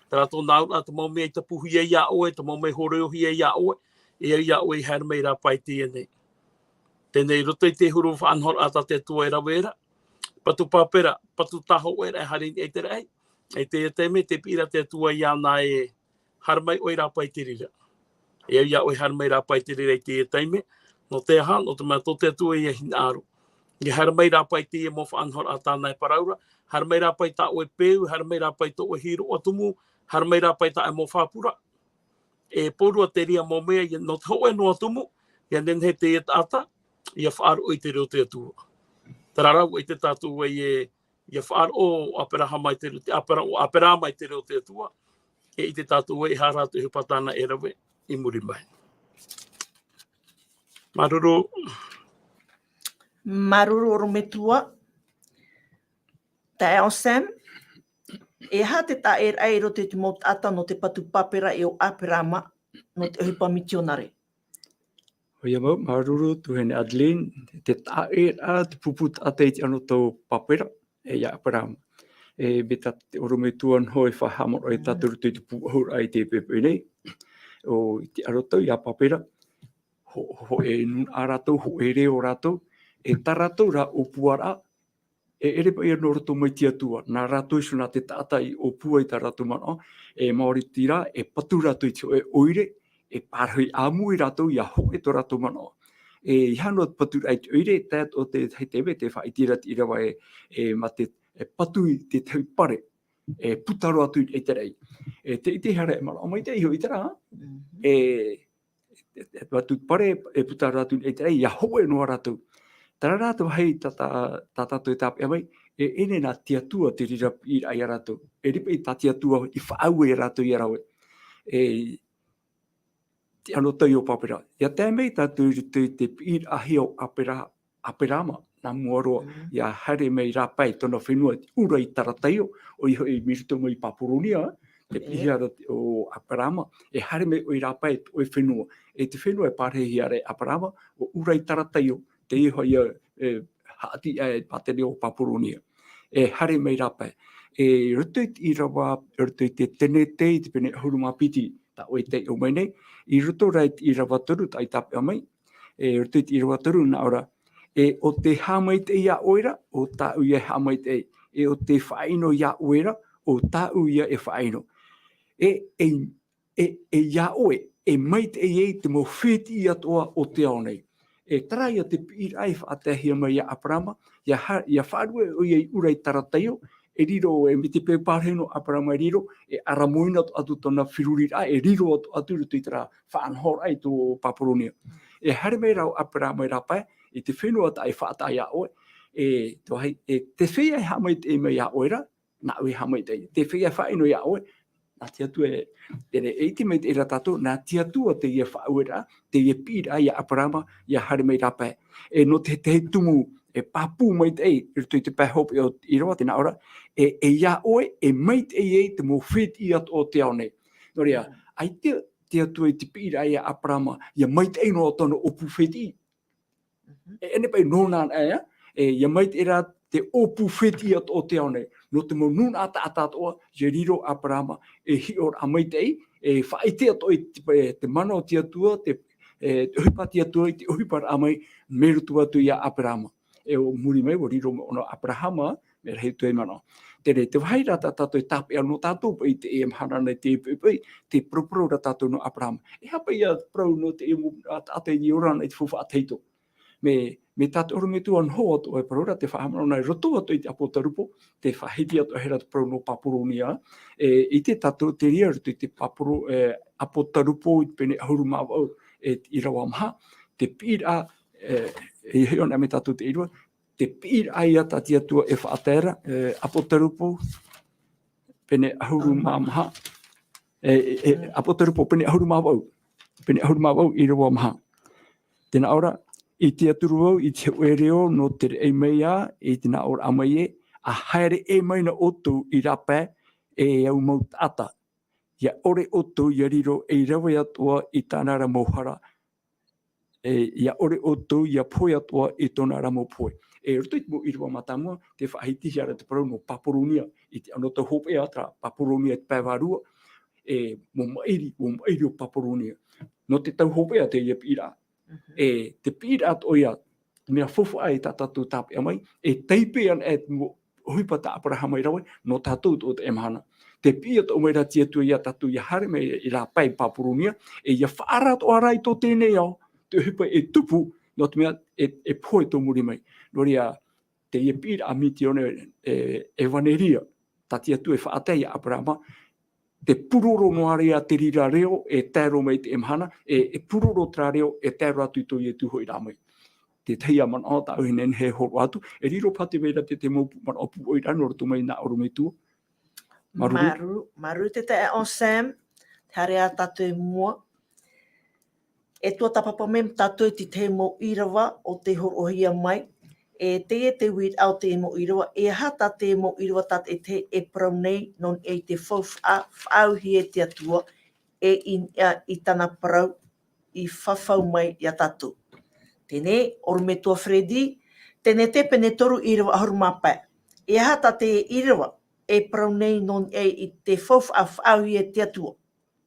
Terā tōna auraʻa, te mau mea i tapuhia ia ʻoe, te mau mea i hōroʻahia ia ʻoe, e au ia ʻoe i haere mai rāpae i teie nei. Teie nei, i roto i te huru faʻanahoraʻa tā te Atua e rave ra, patu pāpera, patu tāhōʻēraʻa e haere i niʻa i te raʻi, e teie taime, tē piʻi ra te Atua iāna e haere mai ʻoe rāpae i te reira. E au ia ʻoe haere mai rāpae i te reira i teie taime, nō te aha, nō te mea tō te Atua ia hinaʻaro. Ia haere mai rāpae i teie mau faʻanahoraʻa tāna e parau ra, haere mai rāpae i tā ʻoe peu, haere mai rāpae i tō ʻoe hīroʻa tumu, haere mai rāpae i tā ʻoe mau fāpura. E pōrua te reira mau mea, ia nō te hōʻē noa tumu, ia nehenehe teie taʻata, ia faʻaroʻo i te reo o te Atua. Terā rā, ʻua ʻite tātou ē, ia faʻaroʻo ʻo Aperahama i te reo, te Apera-, ʻo Aperahama i te reo o te Atua, e ʻite tātou ē, e aha rā te ʻohipa tāna e rave i muri mai. Māuruuru. Māuruuru ʻorometua. Taeaʻe Sam, e aha te taʻeraʻa i roto i te mau taʻata nō te patu pāpera e ʻo Aperahama, nō te ʻohipa mitionare? ʻOia mau, māuruuru, tuahine Adeline, te taʻeraʻa, te pupu taʻata i te anotau pāpera, e ia Aperahama. E, mai tā te ʻorometua noho e faʻahaʻamanaʻo ai tātou i roto i te pūʻohuraʻa i te poʻipoʻi nei. ʻO, i te anotau ia pāpera, ho-, ho-, e nūnaʻa rātou, hōʻē reo rātou, e tā rātou rā ʻōpuaraʻa, e ʻere paʻi ia nō roto mai te Atua, nā rātou iho nā te taʻata i ʻōpua i tā rātou manaʻo, e maori tira, e patu rātou i te hōʻē ʻoire, e pārahi ʻāmui rātou ia hōʻē tō rātou manaʻo. E, ʻeiaha noa te patu raʻa i te ʻoire, tae atoʻa te, hei te mea, tē faʻaʻite ra te ʻīrava e, e, mā te, e patu i te tahi pare, e puta roa atu i te raʻi. E, tē ʻite ra e manaʻo maitaʻi iho i terā, e, e, e patu pare, e puta roa atu i te raʻi, ia hōʻē noa rātou. Terā rā te vāhi tā, tā, tā tātou e tāpeʻa mai, e, ʻeʻere nā te Atua te reira piʻiraʻa ia rātou. E ʻere paʻi tā te Atua i faʻaue ia rātou ia rave. E, te anotau i ʻō pāpera. Ia tae mai tātou i roto i te piʻiraʻahia o Apera-, Aperama, nā mua roa, ia haere mai rāpae tōna fenua, ʻUra i Tarataio, ʻoia hoʻi mai roto mai Papuronia, te piʻiraʻa o Aperama, e haere mai ʻoe rāpae i tō ʻoe fenua. E te fenua e pārahihia ra e Aperama, ʻo ʻUra i Tarataio, teie hoʻi ia, e, haʻati aʻe e pātere o Papuronia. E haere mai rāpae. E roto i te ʻīrava, roto i te Tenete, i te pene ʻahuru mā piti, tā ʻoe e taiʻo mai nei, i roto rā i te ʻīrava toru, tā ʻoe i tāpeʻa mai, e roto i te ʻīrava toru, nā ʻō ra, e ʻo tē haʻamaitaʻi iā ʻoe ra, ʻo tāʻu ia e haʻamaitaʻi, e ʻo tē faʻaʻino iā ʻoe ra, ʻo tāʻu ia e faʻaʻino. E, e, e, e iā ʻoe, e maitaʻi ai te mau fētiʻi atoʻa o te ao nei. E terā ia te piʻiraʻa i faʻataehia mai iā Aperama, ia ha-, ia faʻaruʻe ʻoia i ʻUra i Tarataio, e riro, e mai te peu pārahi nō Aperama e riro, e ʻaramoina atoʻa atu tōna feruriraʻa, e riro atoʻa atu i roto i terā faʻanahoraʻa i tō Papuronia. E haere mai rā ʻo Aperama i rāpae, i te fenua tā ʻoe e faʻataʻa iā ʻoe, e, te vāhi, e tē feiā e haʻamaitaʻi mai iā ʻoe ra, nā ʻoe e haʻamaitaʻi. Tē feiā e faʻaʻino iā ʻoe, nā te Atua e, e, e ʻite maitaʻi ra tātou, nā te Atua teie faʻaueraʻa, teie piʻiraʻa iā Aperama, ia haere mai rāpae. E nō te, te tumu, e pāpū maitaʻi, i roto i te pae hopeʻa o te ʻīrava, tē nā ʻō ra, e, e iā ʻoe, e maitaʻi ai te mau fētiʻi atoʻa o te ao nei. Nō reira, ʻaita te Atua i te piʻiraʻa iā Aperama, ia maitaʻi noa tōna ʻōpū fētiʻi. E, ʻeʻere paʻi nōna anaʻe, e, ia maitaʻi rā te ʻōpū fētiʻi atoʻa o te ao nei. Nō te mau nūnaʻa taʻata atoʻa, ia riro Aperama, e hiʻoraʻa maitaʻi, e faʻaʻite atoʻa i te, e, te mana o te Atua, te, e, te ʻohipa a te Atua, i te ʻohiparaʻa mai, mai roto atu iā Aperama. E ʻo muri mai, ʻua riro mai ʻōna ʻo Aperahama, mea rahi atu e manaʻo. Terā, te vāhi ra tā tātou e tāpeʻa nō tātou paʻi i teie mahana nei, te poʻipoʻi, tē paraparau ra tātou nō Aperahama. E aha paʻi ia parau nō teie mau taʻata i ora nei i te faufaʻa tahito. Mea, mea tā te ʻorometua noa atoʻa e parau ra, tē faʻahaʻamanaʻo na i roto atoʻa i te Apotarupo, tē faʻahiti atoʻa e hea ra te parau nō Papuronia, e, ʻite tātou te reira i roto i te Papuro-, e, Apotarupo i te pene ʻahuru mā vaʻu, e te ʻīrava maha, te piʻiraʻa, e, e hiʻo anaʻe mai tātou te ʻīrava, te piʻiraʻa ia tā te Atua e faʻatae ra, e, Apotarupo, pene ʻahuru mā maha, e, e, e, Apotarupo, pene ʻahuru mā vaʻu, pene ʻahuru mā vaʻu, ʻīrava maha. Tē nā ʻō ra, i tiʻaturi vau i te hōʻē reo nō te raʻi mai ā, i te nā ʻōraʻa mai ē, ʻa haere ʻē mai na ʻoutou i rāpae, e au mau taʻata. ʻIa ʻore ʻoutou ʻia riro ei rave atoʻa i tāna ra mau hara, e, ʻia ʻore ʻoutou ʻia pohe atoʻa i tōna ra mau pohe. E roto i te mau ʻīrava mātāmua, tē faʻahitihia ra te parau nō Papuronia, i te anotau hopeʻa, terā Papuronia i te pae vārua, e, mau maʻiri, mau maʻiri o Papuronia. Nō te tau hopeʻa teie piʻiraʻa. E, te piʻiraʻa atoʻa ia, mea faufaʻa e tā tātou tāpeʻa mai, e taipe ana e te mau ʻohipa tā Aperahama i rave, nō tātou atoʻa teie mahana. Tē piʻi atoʻa mai ra te Atua ia tātou ʻia haere mai i rāpae i Papuronia, e ʻia faʻaara atoʻa ra i tō teie nei ao, te ʻohipa e tupu, nō te mea e, e pohe tō muri mai. Nō reira, teie piʻiraʻa a Mitione, e, ʻevaneria, tā te Atua e faʻatae ia Aperahama, te puroro noa ra ia te reira reo e tae roa mai i teie mahana, e, e puroro terā reo e tae roa atu i tō Ietu hoʻi rā mai. Te tahi ā manaʻo tāʻu e nehenehe e hōroʻa atu, e riro paha te vai ra te, te mau manaʻo pūʻoi ra nō roto mai nā ʻorometua. Māuruuru. Māuruuru, māuruuru te taeaʻe Sam, haere ā tātou i mua. E tuatāpapa mai tātou i te tahi mau ʻīrava o tē hōroʻahia mai, e teie te uiraʻa o te mau ʻīrava, e aha tā te mau ʻīrava tātaʻitahi e parau nei nō niʻa i te faufaʻa faʻaauhia e te Atua, e i niʻa i tāna parau i fafau mai ia tātou. Teie nei, ʻorometua Freddy, Tenete pene toru ʻīrava ʻahuru mā pae. E aha tā te ʻīrava e parau nei nō niʻa i te faufaʻa faʻaauhia e te Atua,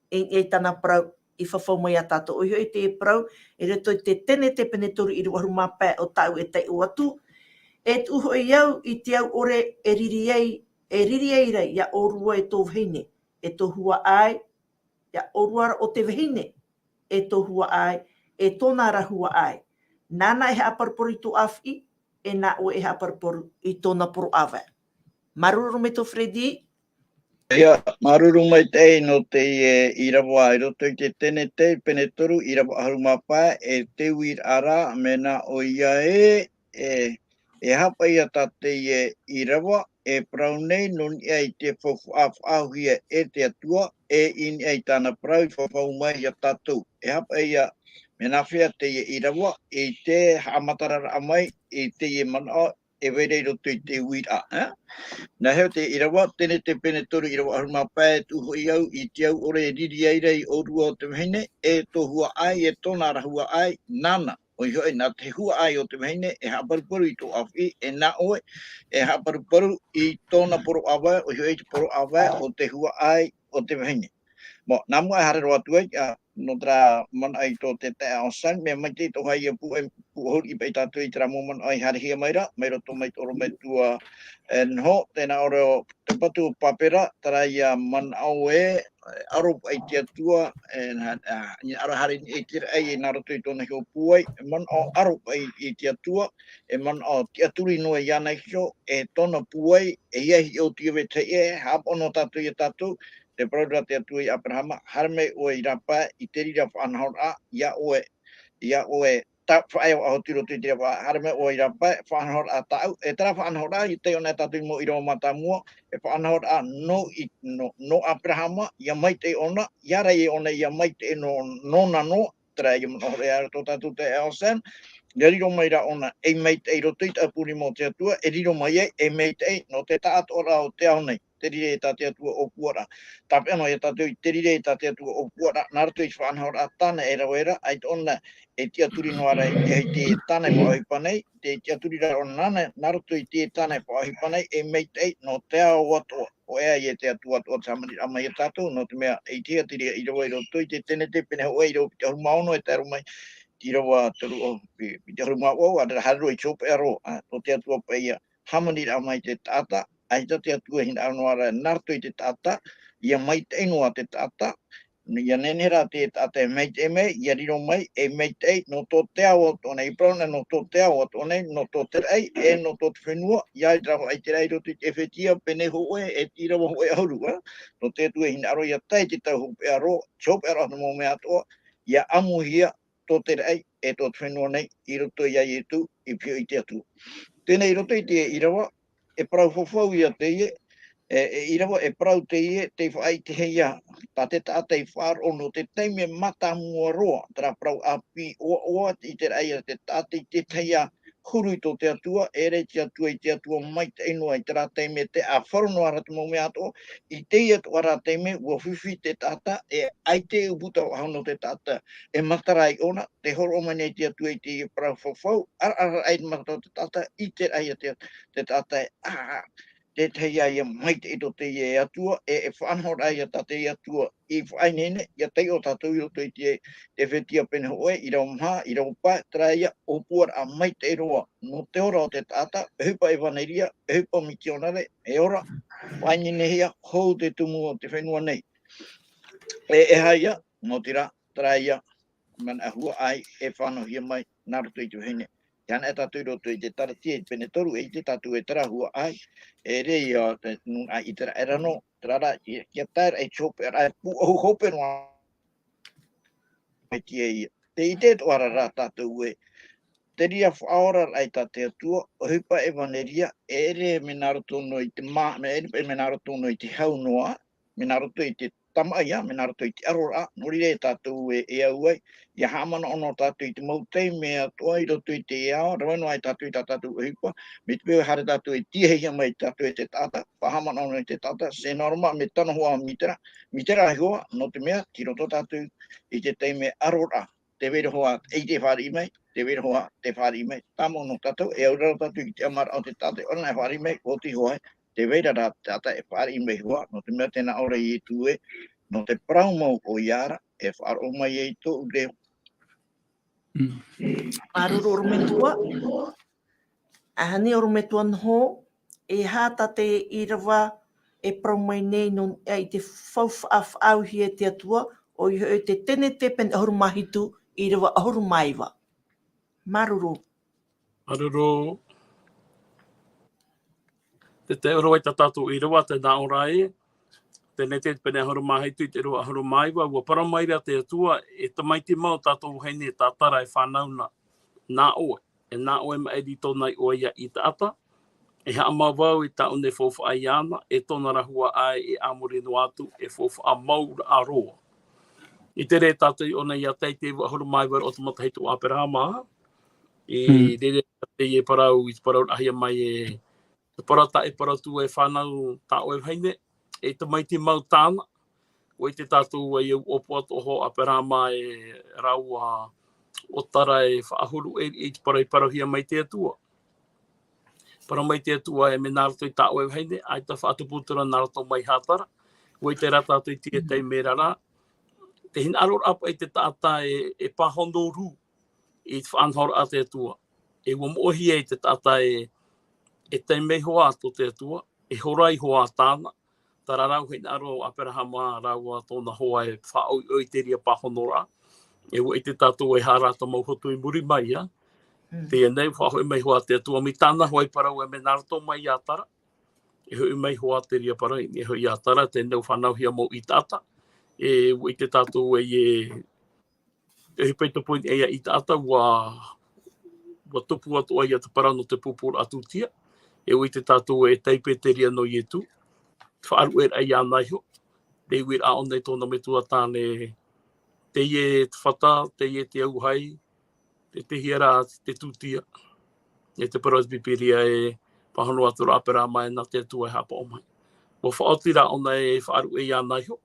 e i niʻa i tāna parau i fafau mai iā tātou. ʻOia hoʻi te parau, i roto i te Tenete pene toru ʻīrava ʻahuru mā pae o tāʻu e taiʻo atu, e tuʻu hoʻi au i te au ʻore e riri ai, e riri ai ra iā ʻōrua e tō vahine, e tō huaʻai, iā ʻōrua ra o te vahine, e tō huaʻai, e tōna ra huaʻai. Nāna e haʻaparuparu i tō ʻāfiʻi, e nā ʻoe e haʻaparuparu i tōna poroʻāvae. Māuruuru maitaʻi Freddy. Ia, māuruuru maitaʻi nō teie ʻīrava i roto i te Tenete pene toru ʻīrava ʻahuru mā pae, e te uiraʻa ra, mea nā ʻoia ē, e, e haʻapaʻo ia tā teie ʻīrava, e parau nei, nō niʻa i te faufaʻa faʻaauhia e te Atua, e i niʻa i tāna parau i fafau mai iā tātou. E haʻapaʻo ia, mea nāfea teie ʻīrava, i te haʻamatararaʻa mai, i teie manaʻo, e vai ra i roto i te uiraʻa, ē? Nā hea te ʻīrava, Tenete pene toru ʻīrava ʻahuru mā pae, tuʻu hoʻi au i te au ʻore e riri ai ra iā ʻōrua o te vahine, e tō huaʻai, e tōna ra huaʻai, nāna. ʻOia hoʻi, nā te huaʻai o te vahine, e haʻaparuparu i tō ʻāfiʻi, e nā ʻoe, e haʻaparuparu i tōna poroʻāvae, ʻoia hoʻi te poroʻāvae o te huaʻai o te vahine. Mō, nā mua e haere roa atu ai, ā, nō terā manaʻo i tō te taeaʻe Anselme, mea maitaʻi tō hāʻia pū-, pūʻohu i paʻi tātou i terā mau manaʻo i haerehia mai ra, mai roto mai tō ʻorometua, e, Noho, tē nā ʻō ra te patu o Pāpera, terā ia manaʻo ē, e, aro paʻi te Atua, e, nā, ā, i aro haere i te raʻi, e nā roto i tōna iho pūai, e manaʻo aro paʻi i te Atua, e manaʻo tiʻaturi noa iāna iho, e tōna pūai, e ia hiʻo atu i vetahi ʻē, haʻapaʻo noa tātou iā tātou, tē parau ra te Atua iā Aperahama, haere mai ʻoe i rāpae, i te reira faʻanahoraʻa, iā ʻoe, iā ʻoe, tā, faʻaea ʻaho atu i roto i te reira, haere mai ʻoe i rāpae, faʻanahoraʻa tāʻu, e terā faʻanahoraʻa, i taiʻo nei tātou i te mau ʻīrava mātāmua, e faʻanahoraʻa nō i, nō, nō Aperahama, ʻia maitaʻi ʻōna, ʻia ʻārai ʻōna, ʻia maitaʻi nō, nōna noa, terā ia manaʻo hoʻi ā tō tātou taeaʻe Anselme, ʻia riro mai ra ʻōna, ei maitaʻi i roto i te ʻāpurima o te Atua, e riro mai ai, ei maitaʻi nō te taʻatoʻaraʻa o te ao nei. Te reira tā te Atua ʻōpuaraʻa. Tāpeʻa noa iā tātou i te reira tā te Atua ʻōpuaraʻa, nā roto i te faʻanahoraʻa tāna e rave ra, ʻaita ʻōna e tiʻaturi noa ra i te, i te tāna e faʻaʻohipa nei, te tiʻaturi ra ʻōna nā, nā roto i te tāna e faʻaʻohipa nei, e maitaʻi nō te ao atoʻa. ʻOia ïa te Atua atoʻa te hāmaniraʻa mai iā tātou, nō te mea, e ʻitehia te reira ʻīrava i roto i te Tenete pene hōʻē ʻīrava piti ʻahuru mā ono e tae roa mai, te ʻīrava toru, ʻo, pi-, piti ʻahuru mā vaʻu, ʻaore rā haere roa i te hopeʻa roa, ā, tō te Atua paʻi ia hāmaniraʻa mai te taʻata, ʻaita te Atua e hinaʻaro noa ra nā roto i te taʻata, ʻia maitaʻi noa te taʻata, ʻia nehenehe rā te taʻata e maitaʻi mai, ʻia riro mai, e maitaʻi nō tō te ao atoʻa nei, i parau nei nō tō te ao atoʻa nei, nō tō te raʻi, e nō tō te fenua, ʻia ʻite rā hoʻi te raʻi i roto i te Efetia, pene hōʻē, e te ʻīrava hōʻē ʻahuru, ā, nō te Atua e hinaʻaro ʻia tae i te tau hopeʻa roa, te hopeʻa roa nō te mau mea atoʻa, ʻia ʻamuhia, tō te raʻi, e tō te fenua nei, i roto iā Ietu, i pīhaʻi i te Atua. Teie nei i roto i te ʻīrava, e parau fafau ïa teie, e, e ʻīrava, e parau teie, tei faʻaʻitehia, tā te taʻata i faʻaroʻo nō te taime mātāmua roa, terā parau ʻāpī ʻoaʻoa, i te raʻi a te taʻata i te tahi ā huru i tō te Atua, e ʻere te Atua i te Atua maitaʻi noa i terā taime tē ʻāfaro noa ra te mau mea atoʻa, i teie atoʻa rā taime, ʻua fifi te taʻata, e ʻaita e ʻūputa faʻahou nō te taʻata, e matara ai ʻōna, tē hōroʻa mai nei te Atua i te parau fafau, ʻaraʻara ai te mata o te taʻata, i te raʻi a te, te taʻata e, ā, te tahi ā ïa maitaʻi tō teie Atua, e, e faʻanahoraʻa ïa tā te Atua, i faʻaineine, ʻia taiʻo tātou i roto i te, te Efetia pene hōʻē, ʻīrava maha, ʻīrava pae, terā ïa ʻōpuaraʻa maitaʻi roa, nō te ora o te taʻata, ʻohipa ʻevaneria, ʻohipa mitionare, e ora, faʻaineinehia, hou te tumu o te fenua nei. E, e aha ïa, nō te rā, terā ïa, manaʻo huaʻai, e fānauhia mai, nā roto i te vahine. Ia ana e tātou i roto i te Taratia i te pene toru, e ʻite tātou e terā huaʻai, e ʻere ïa, te, nūnaʻa ʻĪteraʻera nō, terā rā, ʻia, ʻia tae ra i te hopeʻa, e pūʻohu hope noa, mai te ia. Tē ʻite atoʻa ra rā tātou ē, te reira faʻaoraraʻa tā te Atua, ʻohipa ʻevaneria, e ʻere mea nā roto noa i te mā-, mea ʻere, mea nā roto noa i te hau noa, mea nā roto i te tamaʻaia, mea nā roto i te ʻaroraʻa, nō reira e tātou e, e au ai, ʻia haʻamanaʻo noa tātou i te mau taime atoʻa i roto i te ao, rave noa ai tātou i tā tātou ʻohipa, mai te peu e haere tātou e tīaʻihia mai tātou e te taʻata, faʻahaʻamanaʻo noa i te taʻata, c'est normal, mea tano hoʻi, mea terā, mea terā hoʻi, nō te mea, tei roto tātou i te taime ʻaroraʻa, tē vai ra hoʻi, e te fāriʻi mai, tē vai ra hoʻi, tē fāriʻi mai, tāmau noa tātou, e au ra tātou i te ʻamaraʻa o te taʻata, ʻo ʻoia e fāriʻi mai, ʻo te hoʻi, tē vai ra rā te taʻata e fāriʻi mai hoʻi, nō te mea tē nā ʻō ra Ietu ē, nō te parau mau ʻoia ra, e faʻaroʻo mai ai tōʻu reo. Māuruuru ʻorometua. ʻAhani ʻorometua noho, e aha tā te ʻīrava e parau mai nei nō niʻa i te faufaʻa faʻaauhia e te Atua, ʻoia hoʻi te Tenete pene ʻahuru mā hitu, ʻīrava ʻahuru mā iva. Māuruuru. Māuruuru. Te tae ʻore ai tā tātou ʻīrava, tē nā ʻō ra ē, Tenete pene ʻahuru mā hitu i te ʻīrava ʻahuru mā iva, ʻua parau mai ra te Atua, e tamaiti mau tātou vahine, e tātara, e fānau na, nā ʻoe, e nā ʻoe maʻiri tōna iʻoa ia ʻĪtaʻata, e haʻamau vau i tāʻu nei faufaʻa iāna, e tōna ra huaʻai e a muri noa atu, e faufaʻa mau ra roa. I te reira tātou i ʻō nei iā tae i te ʻīrava ʻahuru mā iva o te matahiti o ʻĀperahama, i reira teie parau, i te parau raʻahia mai e, te parau tā e parau atu e fānau tā ʻoe vahine, e tamaiti mau tāna, ʻua ʻite tātou ē, ʻua ʻōpua atoʻa hoʻi ʻĀperahama e rāua ʻo Tara e faʻahuru ʻē i te parau i parauhia mai te Atua. Parau mai te Atua ē, mea nā roto i tā ʻoe vahine, ʻaita faʻatupu atu ra nā roto mai Hātara, ʻua ʻite rā tātou i teie taime ra, te hinaʻaro ra paʻi te taʻata e, e pāhono rū i te faʻanahoraʻa a te Atua. E ʻua moʻehia ai te taʻata e, e taime iho ā tō te Atua, e hora iho ā tāna, terā rā ʻua hinaʻaro ʻo ʻĀperahama rāua tōna hoa e faʻaʻoiʻoi i te reira pāhonoraʻa. E ʻua ʻite tātou e aha rā te mau hotu i muri mai, ā. Teie nei, faʻahoʻi mai hoʻi te Atua mai tāna hoa i parau ē, mea nā roto mai iā Tara, e hoʻi mai hoʻi te reira parau, e hoʻi iā Tara, teie nei ʻua fānauhia mau ʻītaʻata. E ʻua ʻite tātou ē, e, e ʻohipa i te poini ē ia ʻītaʻata, ʻua, ʻua tupu atoʻa ia te parau nō te pūpūraʻa tūtia. E ʻua ʻite tātou e taipe te reira nō Ietu. Faʻaruʻeraʻa iāna iho. Te uiraʻa ʻōna i tōna metua tāne, teie te fata, teie te auahi, te, teie rā te tūtia. E te parau a te Pīpīria e pāhono atu ra ʻĀperahama e nā te Atua e haʻapaʻo mai. ʻUa faʻaoti rā ʻōna e faʻaruʻe iāna iho,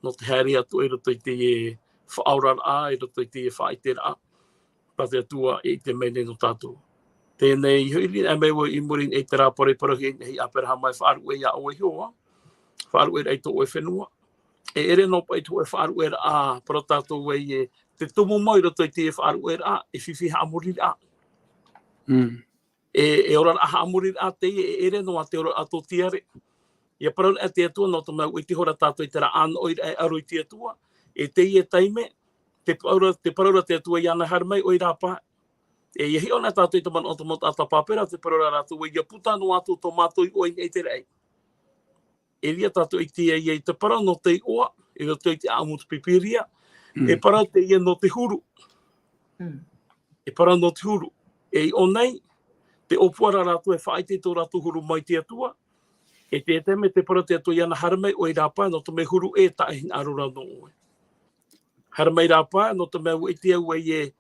nō te haere atu i roto i teie faʻaoraraʻa, i roto i teie faʻaʻiteraʻa tā te Atua e ʻite mai nei nō tātou. Teie nei, i hoʻi ra mai vau i muri i terā parau i parauhia nei e ʻĀperahama e faʻaruʻe iā ʻoe iho, ā. Faʻaruʻeraʻa i tō ʻoe fenua. E ʻere noa paʻi te hōʻē faʻaruʻeraʻa, parau tātou ē, e te tumu mau i roto i teie faʻaruʻeraʻa, e fifi haʻamoriraʻa. E, e oraraʻa haʻamoriraʻa teie, e ʻere noa te oraraʻa tōtiare. ʻIa parau ra te Atua, nō te mea ʻua ʻite ihora tātou i terā ʻānoʻiraʻa e aro i te Atua. E teie taime, te parau ra, te parau ra te Atua iāna e haere mai ʻoe i rāpae. E ʻia hiʻo na tātou i te manaʻo o te mau taʻata pāpera, te parau ra rātou ē, ʻia puta noa atu tō mātou iʻoa i niʻa i te raʻi. E ʻere tātou i ʻite ai i te parau nō te iʻoa, i roto i te ʻāʻamu o te Pīpīria, e parau teie nō te huru. E parau nō te huru. E i ʻō nei, te ʻōpua ra rātou e faʻaʻite i tō rātou huru mai te Atua, e te taime te parau te Atua iāna haere mai ʻoe i rāpae, nō te mea huru ʻē, taʻa hinaʻaro ra nō ʻoe. Haere mai rāpae, nō te mea ʻua ʻite au ē,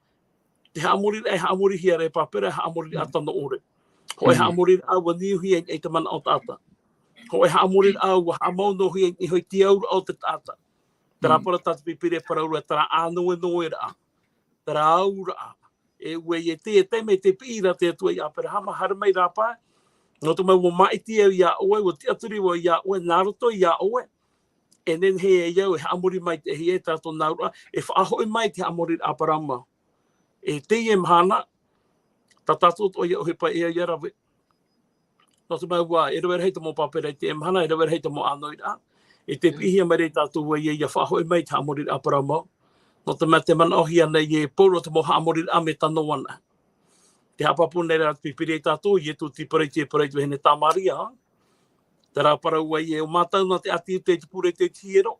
te haʻamoriraʻa e haʻamorihia ra e pāpera, e haʻamoriraʻa tano ʻore. Hōʻē haʻamoriraʻa ʻua niuhia i te manaʻo o te taʻata. Hōʻē haʻamoriraʻa ʻua haʻamau noa hia i te auraʻa o te taʻata. Terā parau tā te Pīpīria e parau ra, terā ʻānoenoeraʻa. Terā auraʻa. E ʻua ʻite e te mea te piʻi ra te Atua iā ʻĀperahama, haere mai rāpae. Nō te mea ʻua māʻiti au iā ʻoe, ʻua tiʻaturi vau iā ʻoe, nā roto iā ʻoe. E nehenehe ai au e haʻamori mai te ʻēhia i tā tōna auraʻa, e faʻahoʻi mai te haʻamoriraʻa a parau mau. E teie mahana, tā tātou atoʻa ʻohipa ʻē ia rave. Nō te mea ʻua, e rave rahi te mau pāpera i teie mahana, e rave rahi te mau ʻānoʻiraʻa. E te piʻihia mai ra tātou ē, ʻia faʻahoʻi mai te haʻamoriraʻa a parau mau. Nō te mea te manaʻohia nei e Pauro te mau haʻamoriraʻa mea tano ana. Te haʻapāpū nei rā te Pīpīria iā tātou, Ietu te parau i te parau i te vahine Tamaria. Terā parau ē, ʻo mātou na te ʻāti Iuta i te pure i te hiero.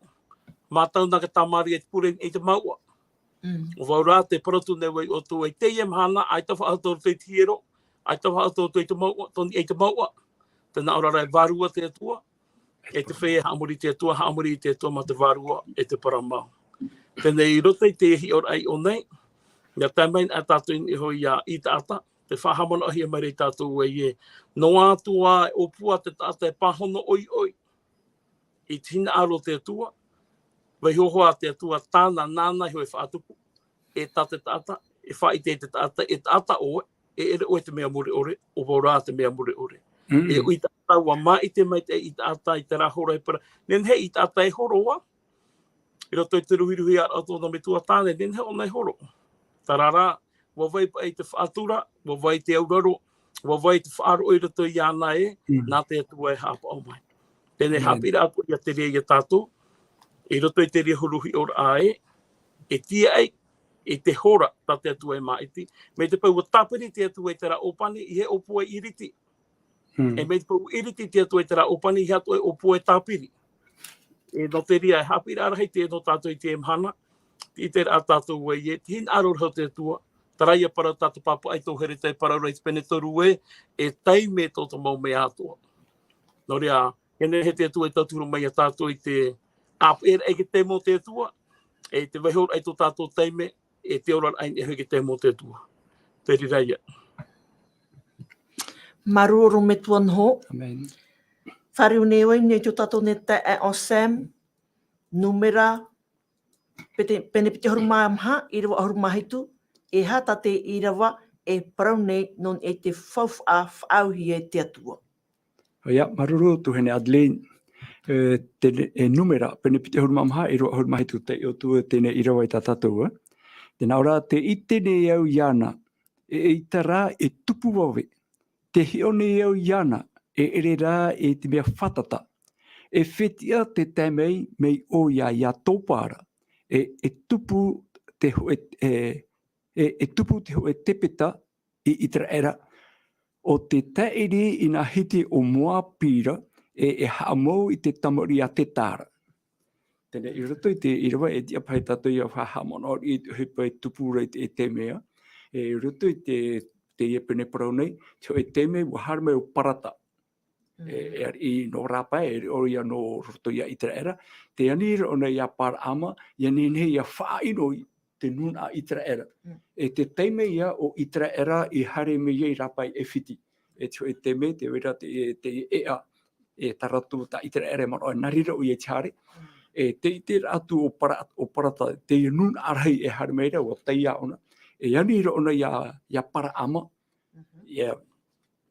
Mātou na ka Tamaria i te pure i te mouʻa. ʻO vau rā te parau atu nei vau iā ʻoutou, i teie mahana, ʻaita faʻahou ʻoutou i te hiero, ʻaita faʻahou ʻoutou i te mouʻa, tō niʻa i te mouʻa. Tē nā ʻō ra ra e vārua te Atua, e te feiā e haʻamori i te Atua, haʻamori i te Atua mā te vārua, e te parau mau. Teie nei i roto i te hiʻoraʻa i ʻō nei, ʻia tae mai na tātou i niʻa iho iā ʻĪtaʻata, tē faʻahaʻamanaʻohia mai ra ia tātou ē, noa atu ā e ʻōpua te taʻata e pāhono ʻoiʻoi i te hinaʻaro o te Atua, vaiiho hoʻi te Atua tāna, nāna iho e faʻatupu, e tā te taʻata, e faʻaʻite i te taʻata, e taʻata ʻoe, e ʻere ʻoe te mea mure ʻore, ʻo vau rā te mea mure ʻore. E ʻo ʻĪtaʻata ʻua māʻiti maitaʻi ʻĪtaʻata i terā hora e parau. Nehenehe ʻĪtaʻata e horo ā, i roto i te ruhiruhi a tōna metua tāne, nehenehe ʻōna e horo. Terā rā, ʻua vai paʻi te faʻatura, ʻua vai te auraro, ʻua vai te faʻaroʻo i roto iāna ē, Mm. nā te Atua e haʻapaʻo mai. Teie nei Amen. haʻapiʻiraʻa atoʻa ia te reira ia tātou, i roto i te reira huru hiʻoraʻa ē, e tiaʻi, i te hora tā te Atua e māʻiti, mai te peu ʻua tāpiri te Atua i terā ʻōpani, ʻeiaha ʻōpua e ʻiriti. Hmm. E mai te peu ʻiriti te Atua i terā ʻōpani, ʻeiaha atoʻa e ʻōpua e tāpiri. E nō te reira, e haʻapiʻiraʻa rahi teie nō tātou i teie mahana, te ʻiteraʻa tātou ē, te hinaʻaro rahi o te Atua, terā ia parau tā te pāpaʻi tō Hereta i parau ra i te pene toru ē, e taime tō te mau mea atoʻa. Nō reira, e nehenehe te Atua e tauturu mai ia tātou i te ʻāpeʻeraʻa i te taime o te Atua, e te vaihoraʻa i tō tātou taime, e te oraraʻa i niʻa iho i te taime o te Atua. Te reira ia. Māuruuru metua noho. Amen. Fāriu nei vau i niʻa i tō tātou nei taeaʻe Sam, Nūmera, pete-, pene piti ʻahuru mā maha, ʻīrava ʻahuru mā hitu, e aha tā te ʻīrava e parau nei nō niʻa i te faufaʻa faʻaauhia e te Atua. ʻOia, māuruuru tuahine Adeline. E, te, e Nūmera, pene piti ʻahuru mā maha, ʻīrava ʻahuru mā hitu, taiʻo atu teie ʻīrava ia tā tātou, e. Tē nā ʻō ra, tē ʻite nei au iāna, e, eʻita rā e tupu vave. Tē hiʻo nei au iāna, e ʻere rā e te mea fātata. E fetiʻa te tae mai, mai ʻoia ia tōpara. E, e tupu te hōʻē, e, e, e tupu te hōʻē tepeta i ʻĪteraʻera, ʻo te taʻiri i nā hiti o Moapi ra, e, e haʻamou i te tamariʻi a Teta ra. Teie nei, i roto i te ʻīrava, e tiʻa paha ia tātou ʻia haʻamanaʻo i te ʻohipa e tupu ra i te, i te mea. E, i roto i te, teie pene parau nei, te hōʻē taime, ʻua haere mai ʻo Parata. E, Mm. e ariʻi nō Rapa, e ʻere ʻoia nō roto ia ʻĪteraʻera. Tē ani ra ʻōna ia Paraama, ʻia nehenehe ʻia faʻaʻino i te nūnaʻa ʻĪteraʻera. Mm. E te taime ia ʻo ʻĪteraʻera i haere mai ai i Rapa i ʻAifiti. E te hōʻē taime, tē vai ra te, te ʻēʻa, e tā rātou tā ʻĪteraʻera e manaʻo, nā reira ʻoia i te haere. Mm. E tē ʻite ra atu ʻo Para-, ʻo Parata, teie nūnaʻa rahi e haere mai ra, ʻua taiā ʻōna. E ani ra ʻōna ia, ia Paraama, Mhm. ia,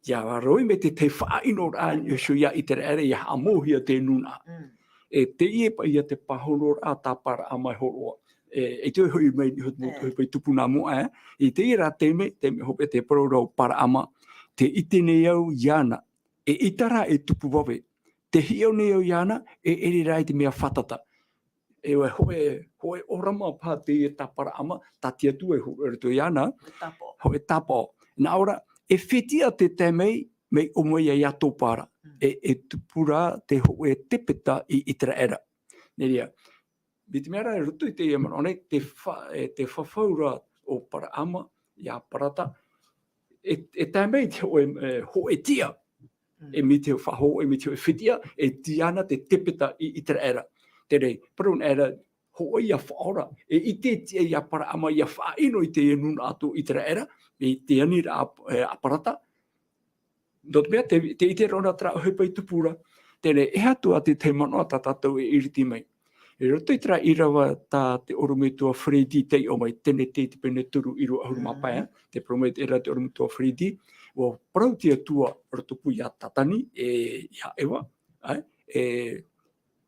ia roʻi mai te, te faʻaʻinoraʻa i niʻa iho ia ʻĪteraʻera, ʻia haʻamouhia te nūnaʻa. Mm. E teie paʻi ia te pāhonoraʻa tā Paraama e hōroʻa. E, e te hoʻi mai, hoʻi, E. hoʻi paʻi tupu nā mua, e. I teie rā taime, taime hopeʻa te parau ra ʻo Paraama, tē ʻite nei au iāna, eʻita rā e tupu vave. Tē hiʻo nei au iāna, e ʻere rā i te mea fātata. E hōʻē, hōʻē ʻōrama paha teie tā Paraama, tā te Atua e hōroʻa i roto iāna, Hōʻē tāpaʻo. hōʻē tāpaʻo. Nā ʻō ra, e fetiʻa te tae mai, mai ʻō mai ia, ia tōpara. Mm. E, e tupu ra te hōʻē tepeta i ʻĪteraʻera. Nē reira, mai te mea ra, i roto i teie manaʻo nei, te fa-, e, te fafau ra ʻo Paraama, ia Parata, e, e tae mai te hōʻē, e, hōʻē tiʻa. Mm. E mai te faʻahō-, e mai te hōʻē fetiʻa, e tiʻa na te tepeta i ʻĪteraʻera. Teie nei, parau nei ra, hōʻē ia faʻaora, e ʻite tiʻa ia Paraama ʻia faʻaʻino i te nūnaʻa tō ʻĪteraʻera, i te ani ra a, e, a Parata. Nō te mea, tē, tē ʻite ra ʻōna terā ʻohipa i tupu ra. Teie nei, e aha atu ā te tahi manaʻo tā tātou e iriti mai. I roto i terā ʻīrava tā te ʻorometua Freddy taiʻo mai, Tenete i te pene toru ʻīrava ʻahuru mā pae, Mm. te parau mai ra te ʻorometua Freddy, ʻua parau te Atua i rotopū ia Tātani, e, ia Eva, ʻae, e,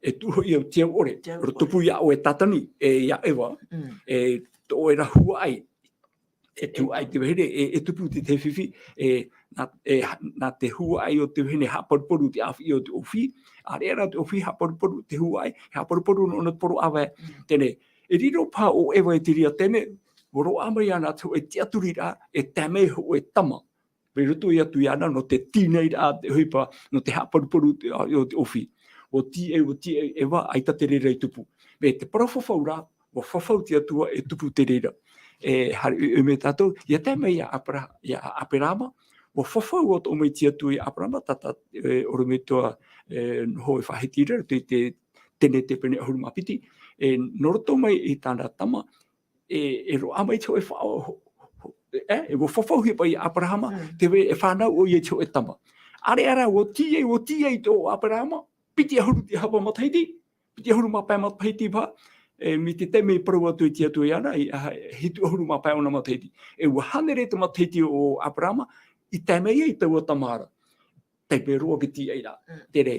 e tuʻu hoʻi au te au ʻore, Te au ʻore. rotopū ia ʻoe Tātani, e, ia Eva, Mm. e, tō ʻoe ra huaʻai, e huaʻai te vahine, e, e tupu te, te fifi, e, nā, e, nā te huaʻai o te vahine haʻaparuparu te ʻāfiʻi o te ʻōfī, ʻāreʻa rā te ʻōfī haʻaparuparu te huaʻai, haʻaparuparu nō ʻōna te poro ʻāvae. Mm. Teie nei, e riro paha ʻo Eva i te reira taime, ʻua roaʻa mai ana te hōʻē tiʻaturiraʻa, e tae mai hōʻē tama. Mai roto atu iāna nō te tīnairaʻa te ʻohipa, nō te haʻaparuparu te, o te ʻōfī. ʻUa tīaʻi, ʻua tīaʻi Eva, ʻaita te reira i tupu. Mai te parau fafau ra, ʻua fafau te Atua e tupu te reira. E, haere ʻoiʻoi mai tātou, ʻia tae mai ia Apera-, ia Aperaama, ʻua fafau atoʻa mai te Atua ia Aperaama, tā, tā, e, ʻorometua, e, noho e faʻahiti ra, te, te, Tenete pene ʻahuru mā piti, e, nō roto mai i tāna tama, e, e roaʻa mai te hōʻē fa-, ho-, ho-, e, e, ʻua fafauhia paʻi ia Aperahama, Mm. tē vai e fānau ʻoia i te hōʻē tama. ʻĀreʻa rā, ʻua tīaʻi, ʻua tīaʻi tō Aperahama, piti ʻahuru te hapa matahiti, piti ʻahuru mā pae matahiti paha, e, mai te taime i parau atu e te Atua iāna, i, a, hitu ʻahuru mā pae ʻōna matahiti. E ʻua hānere te matahiti o Aperahama, i tae mai ai taua tama ra. Taime roa te tīaʻi ra. Mm. Terā,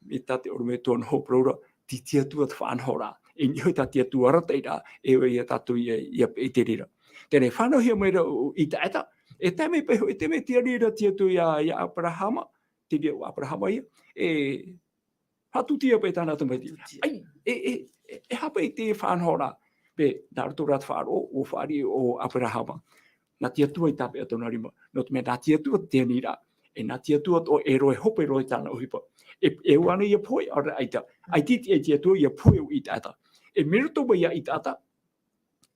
mai tā te ʻorometua noho parau ra, tei te Atua te faʻanahoraʻa. E niʻa iho tā te Atua arataʻiraʻa, e ʻoia ia tātou ia, ia peʻe i te reira. Teie nei, fānauhia mai ra ʻo Itaeta, e tae mai paʻi hoʻi, e tae mai i te reira te Atua ia, ia Aperahama, te reira ʻo Aperahama ia, e, faʻatūtia paʻi tāna tamaiti. Tūtia. ʻAi, e, e, e, e aha paʻi te faʻanahoraʻa, paʻi, nā roto rā te faʻaroʻo, ʻua fāriʻi ʻo Aperahama. Nā te Atua i tāpeʻa tōna rima. Nō te mea nā te Atua te aniraʻa. E nā te Atua atoʻa e rohe hope roa i tāna ʻohipa. E, e ʻua ānei ia pohe, ʻaore ra ʻaita. ʻAita i te, e te Atua ia pohe ʻo Itaeta. E mai roto mai ia Itaeta,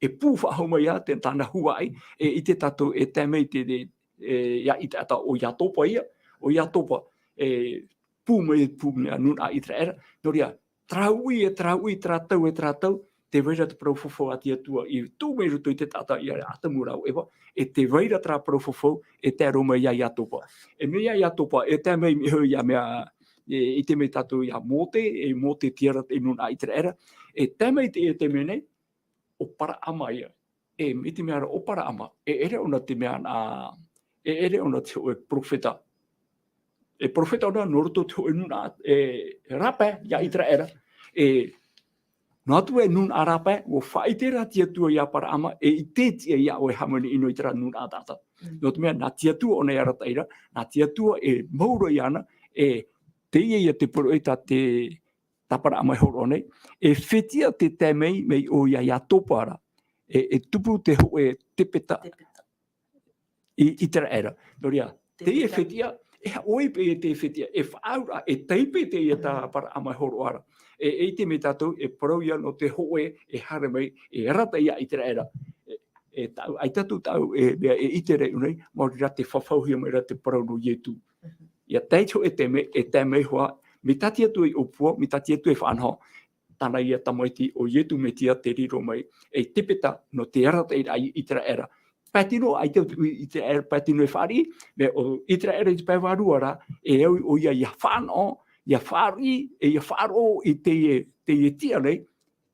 e pū faʻahou mai ia te, tāna huaʻai, e ʻite tātou e tae mai te, te, e, ia Itaeta ʻo Iatopa ia, ʻo Iatopa, e pū mai, pū mai nūnaʻa ʻĪteraʻera, nō reira, terā uʻi, e terā uʻi, terā tau, e terā tau, tē vai ra te parau fafau a te Atua i tuʻu mai i roto i te taʻata ia Atamu rāua ʻo Eva, e tē vai ra terā parau fafau, e tae roa mai ia Iatopa. E mai ia Iatopa, e tae mai, e, ia mea, e, ʻite mai tātou ia Mōte, e Mōte te arataʻi nūnaʻa ʻĪteraʻera, e tae mai te, e te mea nei, ʻo Paraʻama ia. E, mai te mea ra ʻo Paraʻama, e ʻere ʻōna te mea nā, e ʻere ʻōna te hōʻē perofeta. E perofeta ʻōna nō roto te hōʻē nūnaʻa, e, rāpae, ia ʻĪteraʻera. E, noa atu e nūnaʻa rāpae, ʻua faʻaʻite ra te Atua ia Paraʻama, e ʻite atu ia ʻoe e hāmani ʻino i terā nūnaʻa taʻata. Mm. Nō te mea, nā te Atua ʻōna e arataʻi ra, nā te Atua e mau roa iāna, e, teie ia te parau tā te, tā Paraʻama e hōroʻa nei, e fetiʻa te tae mai, mai ʻō ia Iatopa ra, e, e tupu te hōʻē tepeta. Tepeta. I, ʻĪteraʻera. Nō reira, teie tepeta. Fetiʻa, e aha ʻoe paʻi te fetiʻa, e faʻaauraʻa, e taipe teie tā Paraʻama e hōroʻa ra. E, e ʻite mai tātou, e parau ia nō te hōʻē, e haere mai, e arataʻi ia ʻĪteraʻera. E, e tāʻu, ʻaita atu tāʻu, e, mea e ʻite ra i ʻō nei, maori rā tē fafauhia mai ra te parau nō Ietu. Mhm. Ia tae i te hōʻē taime, e tae mai hoʻi, mai tā te Atua i ʻōpua, mai tā te Atua i faʻanaho, tāna ia tamaiti ʻo Ietu Metia tē riro mai, ei tepeta nō te arataʻiraʻa i ʻĪteraʻera. Pae tino, ʻaita ʻo ʻĪteraʻera pae tino e fāriʻi, mea ʻo ʻĪteraʻera i te pae vārua ra, e au ʻoia ia fānaʻo, ia fāriʻi, e ia faʻaroʻo i teie, teie tiʻa nei,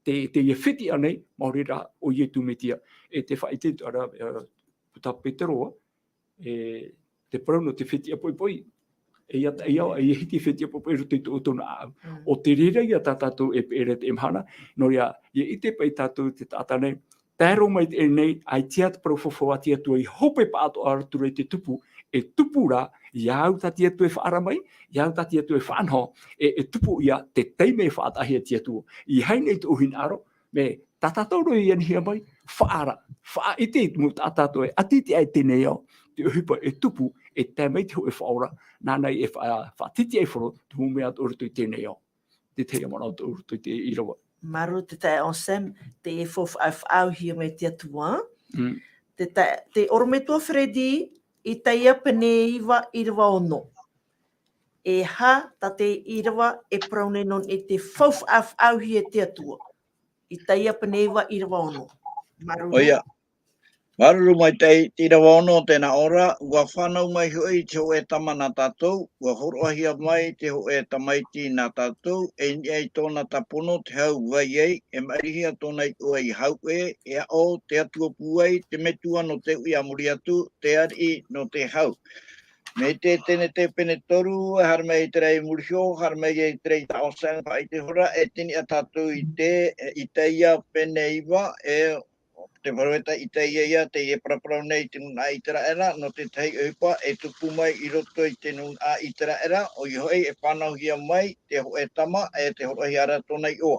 te, teie fetiʻa nei, maori rā ʻo Ietu Metia. E tē faʻaʻite atu ra, e, puta Petero, e, te parau nō te fetiʻa poʻipoʻi. E ia, e ia, e ia hiti fetiʻa poʻipoʻi i roto i tō, tōna ʻāʻau. Mm. ʻO te reira ia tā tātou e peʻe ra i teie mahana, nō reira, ia ʻite paʻi tātou te taʻata nei, tae roa mai teie nei, ʻaita te parau fafau a te Atua i hope pāʻatoʻa atu ra i te tupu, e tupu ra, ia au tā te Atua e faʻaara mai, ia au tā te Atua e faʻanaho, e, e tupu ia te taime e faʻataʻahia e te Atua. ʻIa haere i tō hinaʻaro, mea tā tātou roa e anihia mai, faʻaara, faʻaʻite i te mau taʻata atoʻa e ʻati i teie nei ao, te ʻohipa e tupu, e tae mai te hōʻē Faʻaora, nāna e fa-, faʻatitiʻaifaro, te mau mea atoʻa i roto i teie nei ao. Te tahi manaʻo atoʻa i roto i te ʻīrava. Māuruuru te taeaʻe Anselme, te faufaʻa e faʻaauhia mai te Atua. Mm. Te tae-, te ʻorometua Freddy, Isaia pene iva, ʻīrava ono. E aha tā te ʻīrava e parau nei nō niʻa i te faufaʻa faʻaauhia e te Atua. Isaia pene iva, ʻīrava ono. Māuruuru. ʻOia. Māuruuru maitaʻi, te ʻīrava ono, tē nā ʻō ra, ʻua fānau mai hoʻi te hōʻē tama nā tātou, ʻua hōroʻahia mai te hōʻē tamaiti nā tātou, e niʻa i tōna tāpono te hau vai ai, e maʻirihia tōna iʻoa i hau ʻē, e aʻo te Atua pūai, te metua nō te uʻi a muri atu, te ariʻi nō te hau. Mai te Tenete pene toru, e haere mai i terā i muri iho, haere mai i terā i taʻo Anselme, faʻaʻite hora, e tini a tātou i te, e, Isaia pene iva, e, te perofeta Isaia ia, teie e paraparau nei i te nūnaʻa ʻĪteraʻera, nō te tahi ʻohipa, e tupu mai i roto i te nūnaʻa ʻĪteraʻera, ʻoia hoʻi e fānauhia mai, te hōʻē tama, e te hōroʻahia ra tōna iʻoa.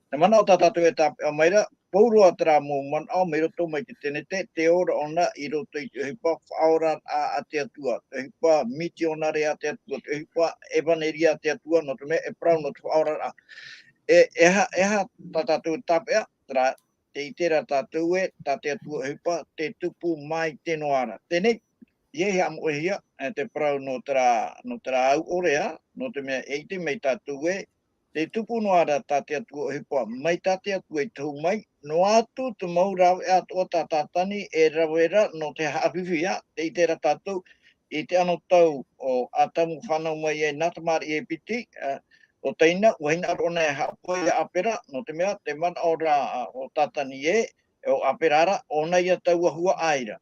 Te manaʻo tā tātou e tāpeʻa mai ra, pauroa terā mau manaʻo mai roto mai te Tenete, te ora ʻōna i roto i te ʻohipa faʻaoraraʻa a te Atua, te ʻohipa mitionare a te Atua, te ʻohipa ʻevaneria a te Atua, nō te mea e parau nō te faʻaoraraʻa. E, e aha, e aha tā tātou e tāpeʻa, terā, tē ʻite ra tātou ē, tā te Atua ʻohipa, te tupu maite noa ra. Teie nei, ʻia haʻamoʻehia, e, te parau nō terā, nō terā au ʻore ā, nō te mea e ʻite mai tātou ē, te tupu noa ra tā te Atua ʻohipa, mai tā te Atua i tohu mai, noa atu te mau rāveʻa atoʻa tā Tātani e rave ra nō te haʻafifi ā, tē ʻite ra tātou, i te anotau o Atamu fānau mai ai nā tamariʻi e piti, ā, ʻo Taina, ʻua hinaʻaro ʻōna e haʻapohe ia ʻĀpera, nō te mea, te manaʻo ra, ā, o Tātani ē, ʻo ʻĀpera ra, ʻōna ia taua huaʻai ra.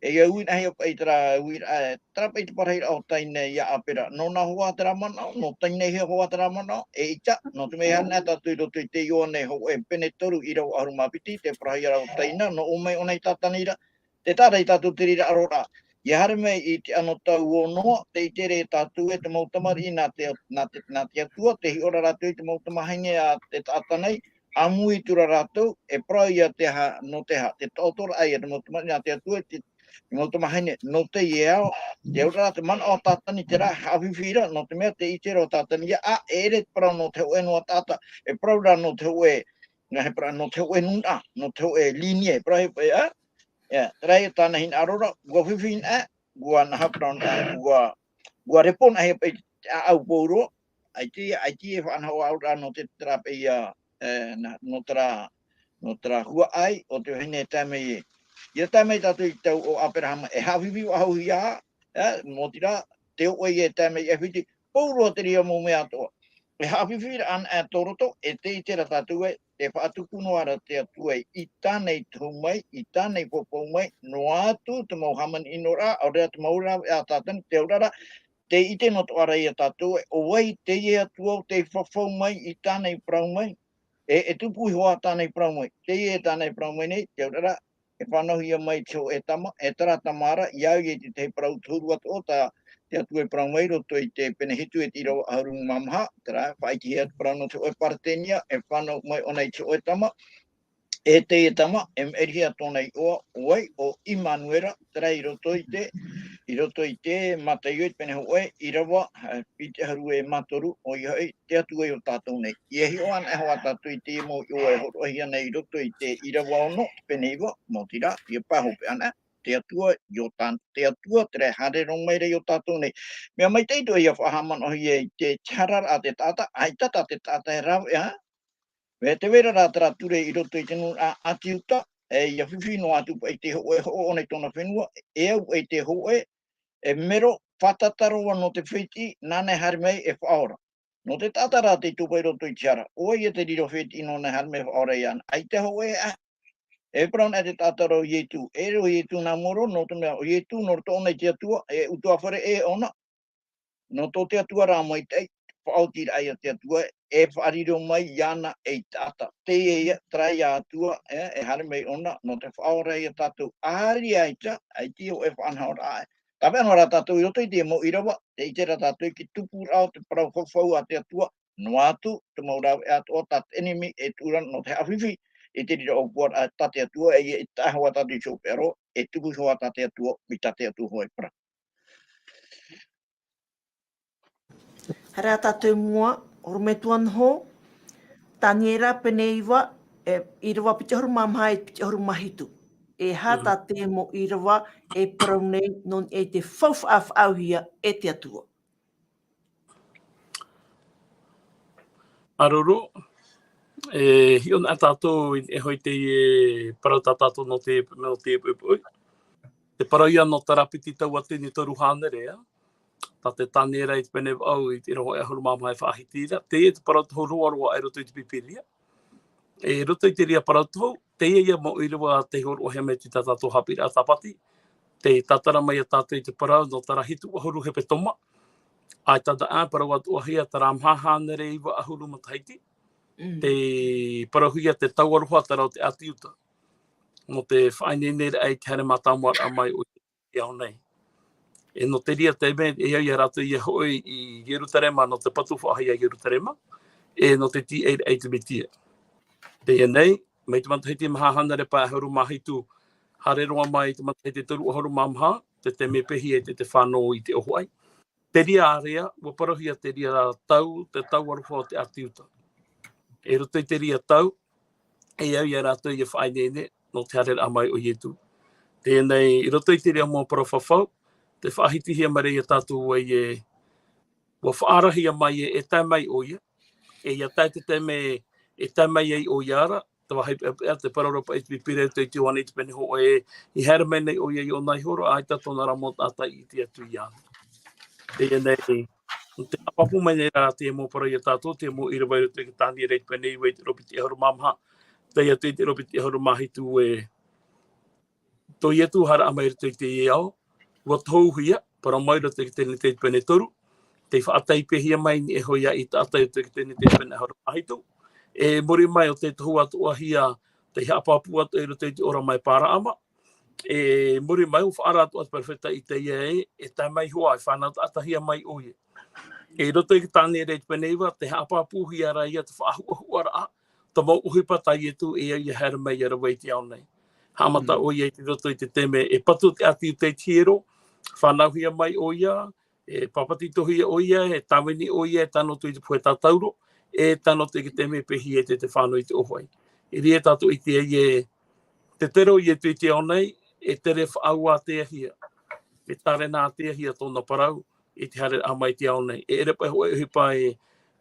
E ia uiraʻahia paʻi terā, uiraʻa, terā paʻi te parahiraʻa o Tainai ia Apera. Nō nā hoa terā manaʻo, nō Tainai hia hoa terā manaʻo, eʻita, nō te mea e haere ana tātou i roto i te Ioane hōʻē pene toru ʻīrava ʻahuru mā piti, te parahiraʻa o Taina, nō ʻō mai ʻōna i Tātani ra, te taʻata ia tātou te reira ʻaroraʻa. Ia haere mai i te anotau o Noa, tē ʻite ra tātou e te mau tamariʻi nā te, nā te, nā te Atua, tē hiʻo ra rātou i te mau tamahine a te taʻata nei, ʻāmui atu ra rātou, e parau ia te aha, nō te aha, te taʻotoraʻa ia te mau tamariʻi nā te Atua, te, te mau tamahine, nō teie ao, te auraʻa te manaʻo a Tātani terā, haʻafifi ra, nō te mea tē ʻite ra ʻo Tātani ia, ā, e ʻere te parau nō te hōʻē noa taʻata, e parau ra nō te hōʻē, nā he parau nō te hōʻē nūnaʻa, nō te hōʻē lignée, e parau e, ā, ia, terā ia tāna hinaʻaro ra, ʻua fifi na, ʻua naha parau na, ʻua, ʻua repo na hia paʻi te ʻāʻau pauroa, ʻaita, ʻaita e faʻanaho aʻe ra nō te terā paʻi ia, e, na, nō terā, nō terā huaʻai o te vahine e tae mai ē. Ia tae mai tātou i te tau o Aperahama, e haʻafifi faʻahou hia, e, nō te reira, te hōʻē ia e tae mai ʻAifiti, pauroa te reira mau mea atoʻa. E haʻafifi ra anaʻe tō roto, e tē ʻite ra tātou ē, tē faʻatupu noa ra te Atua i tāna i tohu mai, i tāna i faʻapaʻo mai, noa atu te mau hāmani ʻino ra, ʻaore ra te mau rāveʻa a Tātani, te auraʻa ra, tē ʻite noa atoʻa ra ia tātou ē, ʻo vai teie Atua ʻo tē faʻapaʻo mai i tāna i parau mai, e, e tupu iho ā tāna i parau mai, teie e tāna i parau mai nei, te auraʻa ra, e fānauhia mai te hōʻē tama, e terā tama ra, ia au i te tahi parau tohu atu ʻo tā te Atua e parau mai roto i te pene hitu e te ʻīrava ʻahuru mā maha, terā, faʻaʻitehia te parau nō te hōʻē Paretenia, e fānau mai ʻōna i te hōʻē tama, e teie tama, e maʻirihia tōna iʻoa, ʻo vai, ʻo ʻImanuera, terā i roto i te, i roto i te Mataio i te pene hōʻē, ʻīrava, e, piti ʻahuru e mā toru, ʻoia hoʻi, te Atua i ō tātou nei. Ia hiʻo anaʻe hoʻi tātou i te mau iʻoa e hōroʻahia nei i roto i te ʻīrava ono, pene iva, nō te reira, ia pae hopeʻa anaʻe, te Atua i ō tā-, te Atua terā e haere roa mai ra i ō tātou nei. Mea maitaʻi atoʻa ia faʻahaʻamanaʻohia i te, te hara ra a te taʻata, ʻaita tā te taʻata e rāveʻa, mea tē vai ra rā terā ture i roto i te nūnaʻa ʻĀti Iuta, e ia fifi noa atu paʻi te hōʻē hoʻo ʻōna i tōna fenua, e au paʻi te hōʻē, e mero, fātata roa nō te fētiʻi, nāna e haere mai e faʻaora. Nō te taʻata rā tei tōpā i roto i te hara, ʻo vai ia te riro fētiʻi nōna e haere mai e faʻaora iāna, ʻaita hōʻē ā. E parau na te taʻata ra ʻo Ietu, e ʻere ʻo Ietu nā mua roa, nō te mea ʻo Ietu, nō roto ʻōna i te Atua, e utuāfare ʻē ʻōna. Nō tō te Atua rā maitaʻi, faʻaotiraʻa ia te Atua, e faʻariro mai iāna ei taʻata. Teie ia, terā ia Atua, e, e haere mai ʻōna, nō te faʻaora ia tātou. ʻĀreʻa ʻaita, ʻaita hōʻē faʻanahoraʻa ē. Tāpeʻa noa rā tātou i roto i te mau ʻīrava, tē ʻite ra tātou i te tupuraʻa o te parau fafau a te Atua, noa atu te mau rāveʻa atoʻa tā te ʻenemi e tuʻu ra nō te haʻafifi i te reira ʻōpuaraʻa tā te Atua, e ia i tae hoʻi tātou i te hopeʻa roa, e tupu hoʻi tā te Atua, mai tā te Atua hoʻi e parau. Haere tātou i mua, ʻorometua Noho, Taniera pene iva, e, ʻīrava piti ʻahuru mā maha e piti ʻahuru mā hitu. E aha tā te mau ʻīrava e parau nei nō niʻa i te faufaʻa faʻaauhia e te Atua. Māuruuru, e hiʻo na tātou i, e hoʻi teie parau tā tātou nō te, nō te poʻipoʻi. Te parau ia nō terā piti tauatini toru hānere, ā. Tā te Taniera i te pene vaʻu i te ʻīrava ʻahuru mā maha e faʻahiti ra. Teie te parau tohu roaroa i roto i te Pīpīria. E roto i te reira parau tohu, teie ia mau ʻīrava tei hōroʻahia mai i tā tātou haʻapiʻiraʻa Tāpati. Tē tātara mai ia tātou i te parau nō terā hitu ʻahuru hepetoma. ʻAita ā, parau atoʻahia terā maha hānere iva ʻahuru matahiti. Mm. Tē parauhia te tau aroha terā o te ʻĀti Iuta. Nō te faʻaineineraʻa i te haere mātāmua mai o te ao nei. E nō te reira taime, e au ia rātou ia hoʻi i Ierutarema nō te patu faʻahou a Ierutarema, e nō te tīaʻiraʻa i te Metia. Teie nei, mai te matahiti maha hānere pae ʻahuru mā hitu, haere roa mai i te matahiti toru ʻahuru mā maha, te taime e pēhia ai te, te fānau i te ʻōfaʻi. Te reira ārea, ʻua parauhia te reira tau, te tau aroha o te ʻĀti Iuta. I roto i te reira tau, e au ia rātou ia faʻaineine nō te haereraʻa mai o Ietu. Teie nei, i roto i te reira mau parau fafau, tē faʻahitihia mai ra ia tātou ē, ʻua faʻaarahia mai ē, e tae mai ʻoia, e ia tae te taime e tae mai ai ʻoia ra, te vāhi peʻapeʻa, te parau ra paʻi i te Pīpīria i te Ioane i te pene hōʻē, i haere mai nei ʻoia i ʻōna iho ra, ʻaita tōna ra mau taʻata i ʻite atu iāna. Teie nei, tē pāpū mai nei rā te mau parau ia tātou, te mau ʻīrava i roto i te Taniera i te pene iva i te ʻīrava piti ʻahuru mā maha, tae atu i te ʻīrava piti ʻahuru mā hitu ē, Tō Ietu haere mai roto i teie ao, ua tohuhia, parau mai roto i te tenete pene toru, tei faʻataipehia mai nei e hoʻi ia i taʻata i roto i te tenete pene ʻahuru mā hitu. E muri mai ʻo tei tohu atoʻa hia, tei haʻapāpū atu i roto i te ora mai Paraama. E muri mai ʻo faʻaara atu atu perofeta Itaia e, e tae mai hoʻi, e fānau taʻatahia mai ʻoia. E roto i te Taniera i te pene iva, tei haʻapāpūhia ra ia te faʻahuʻahuʻaraʻa, te mau ʻohipa tā Ietu e ia haere mai ia rave i te ao nei. Haʻamata Mm. ʻoia i te roto i te taime, e patu te ʻāti Iutaia i te hiero, fānauhia mai ʻoia, e papetitohia ʻoia, e tāvini ʻoia, e tae noa atu i te pohe tātauro, e tae noa atu i te taime e pēhia te, te fānau i te ʻōfaʻi. I reira tātou i te ai e, te tere o Ietu i te ao nei, e tere faʻaauāteahia, e tārena-āteahia tōna parau, i te haereraʻa mai i te ao nei. E ʻere paʻi hōʻē ʻohipa e,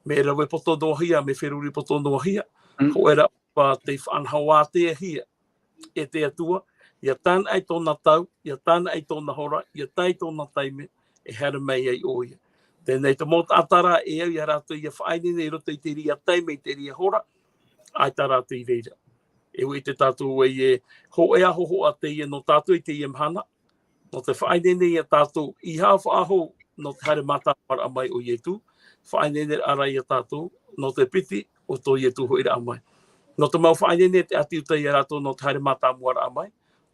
mea rave poto noa hia, mea feruri poto noa hia, Mm. hōʻē ra ʻohipa tei faʻanahoāteahia e te Atua, ia tānaʻi tōna tau, ia tānaʻi tōna hora, ia tae i tōna taime, e haere mai ai ʻoia. Teie nei te mau taʻata ra, e au ia rātou ia faʻaineine i roto i te reira taime, i te reira hora, ʻaita rātou i reira. E ʻua ʻite tātou ē, e hōʻē ā hōhoʻa teie nō tātou i teie mahana, nō te faʻaineine ia tātou, ʻeiaha faʻahou, nō te haere mātāmuaraʻa mai o Ietu, faʻaineine ra ia tātou, nō te piti o tō Ietu hoʻiraʻa mai. Nō te mau faʻaineine te ʻāti Iutaia ia rātou nō te haere mātāmuaraʻa mai,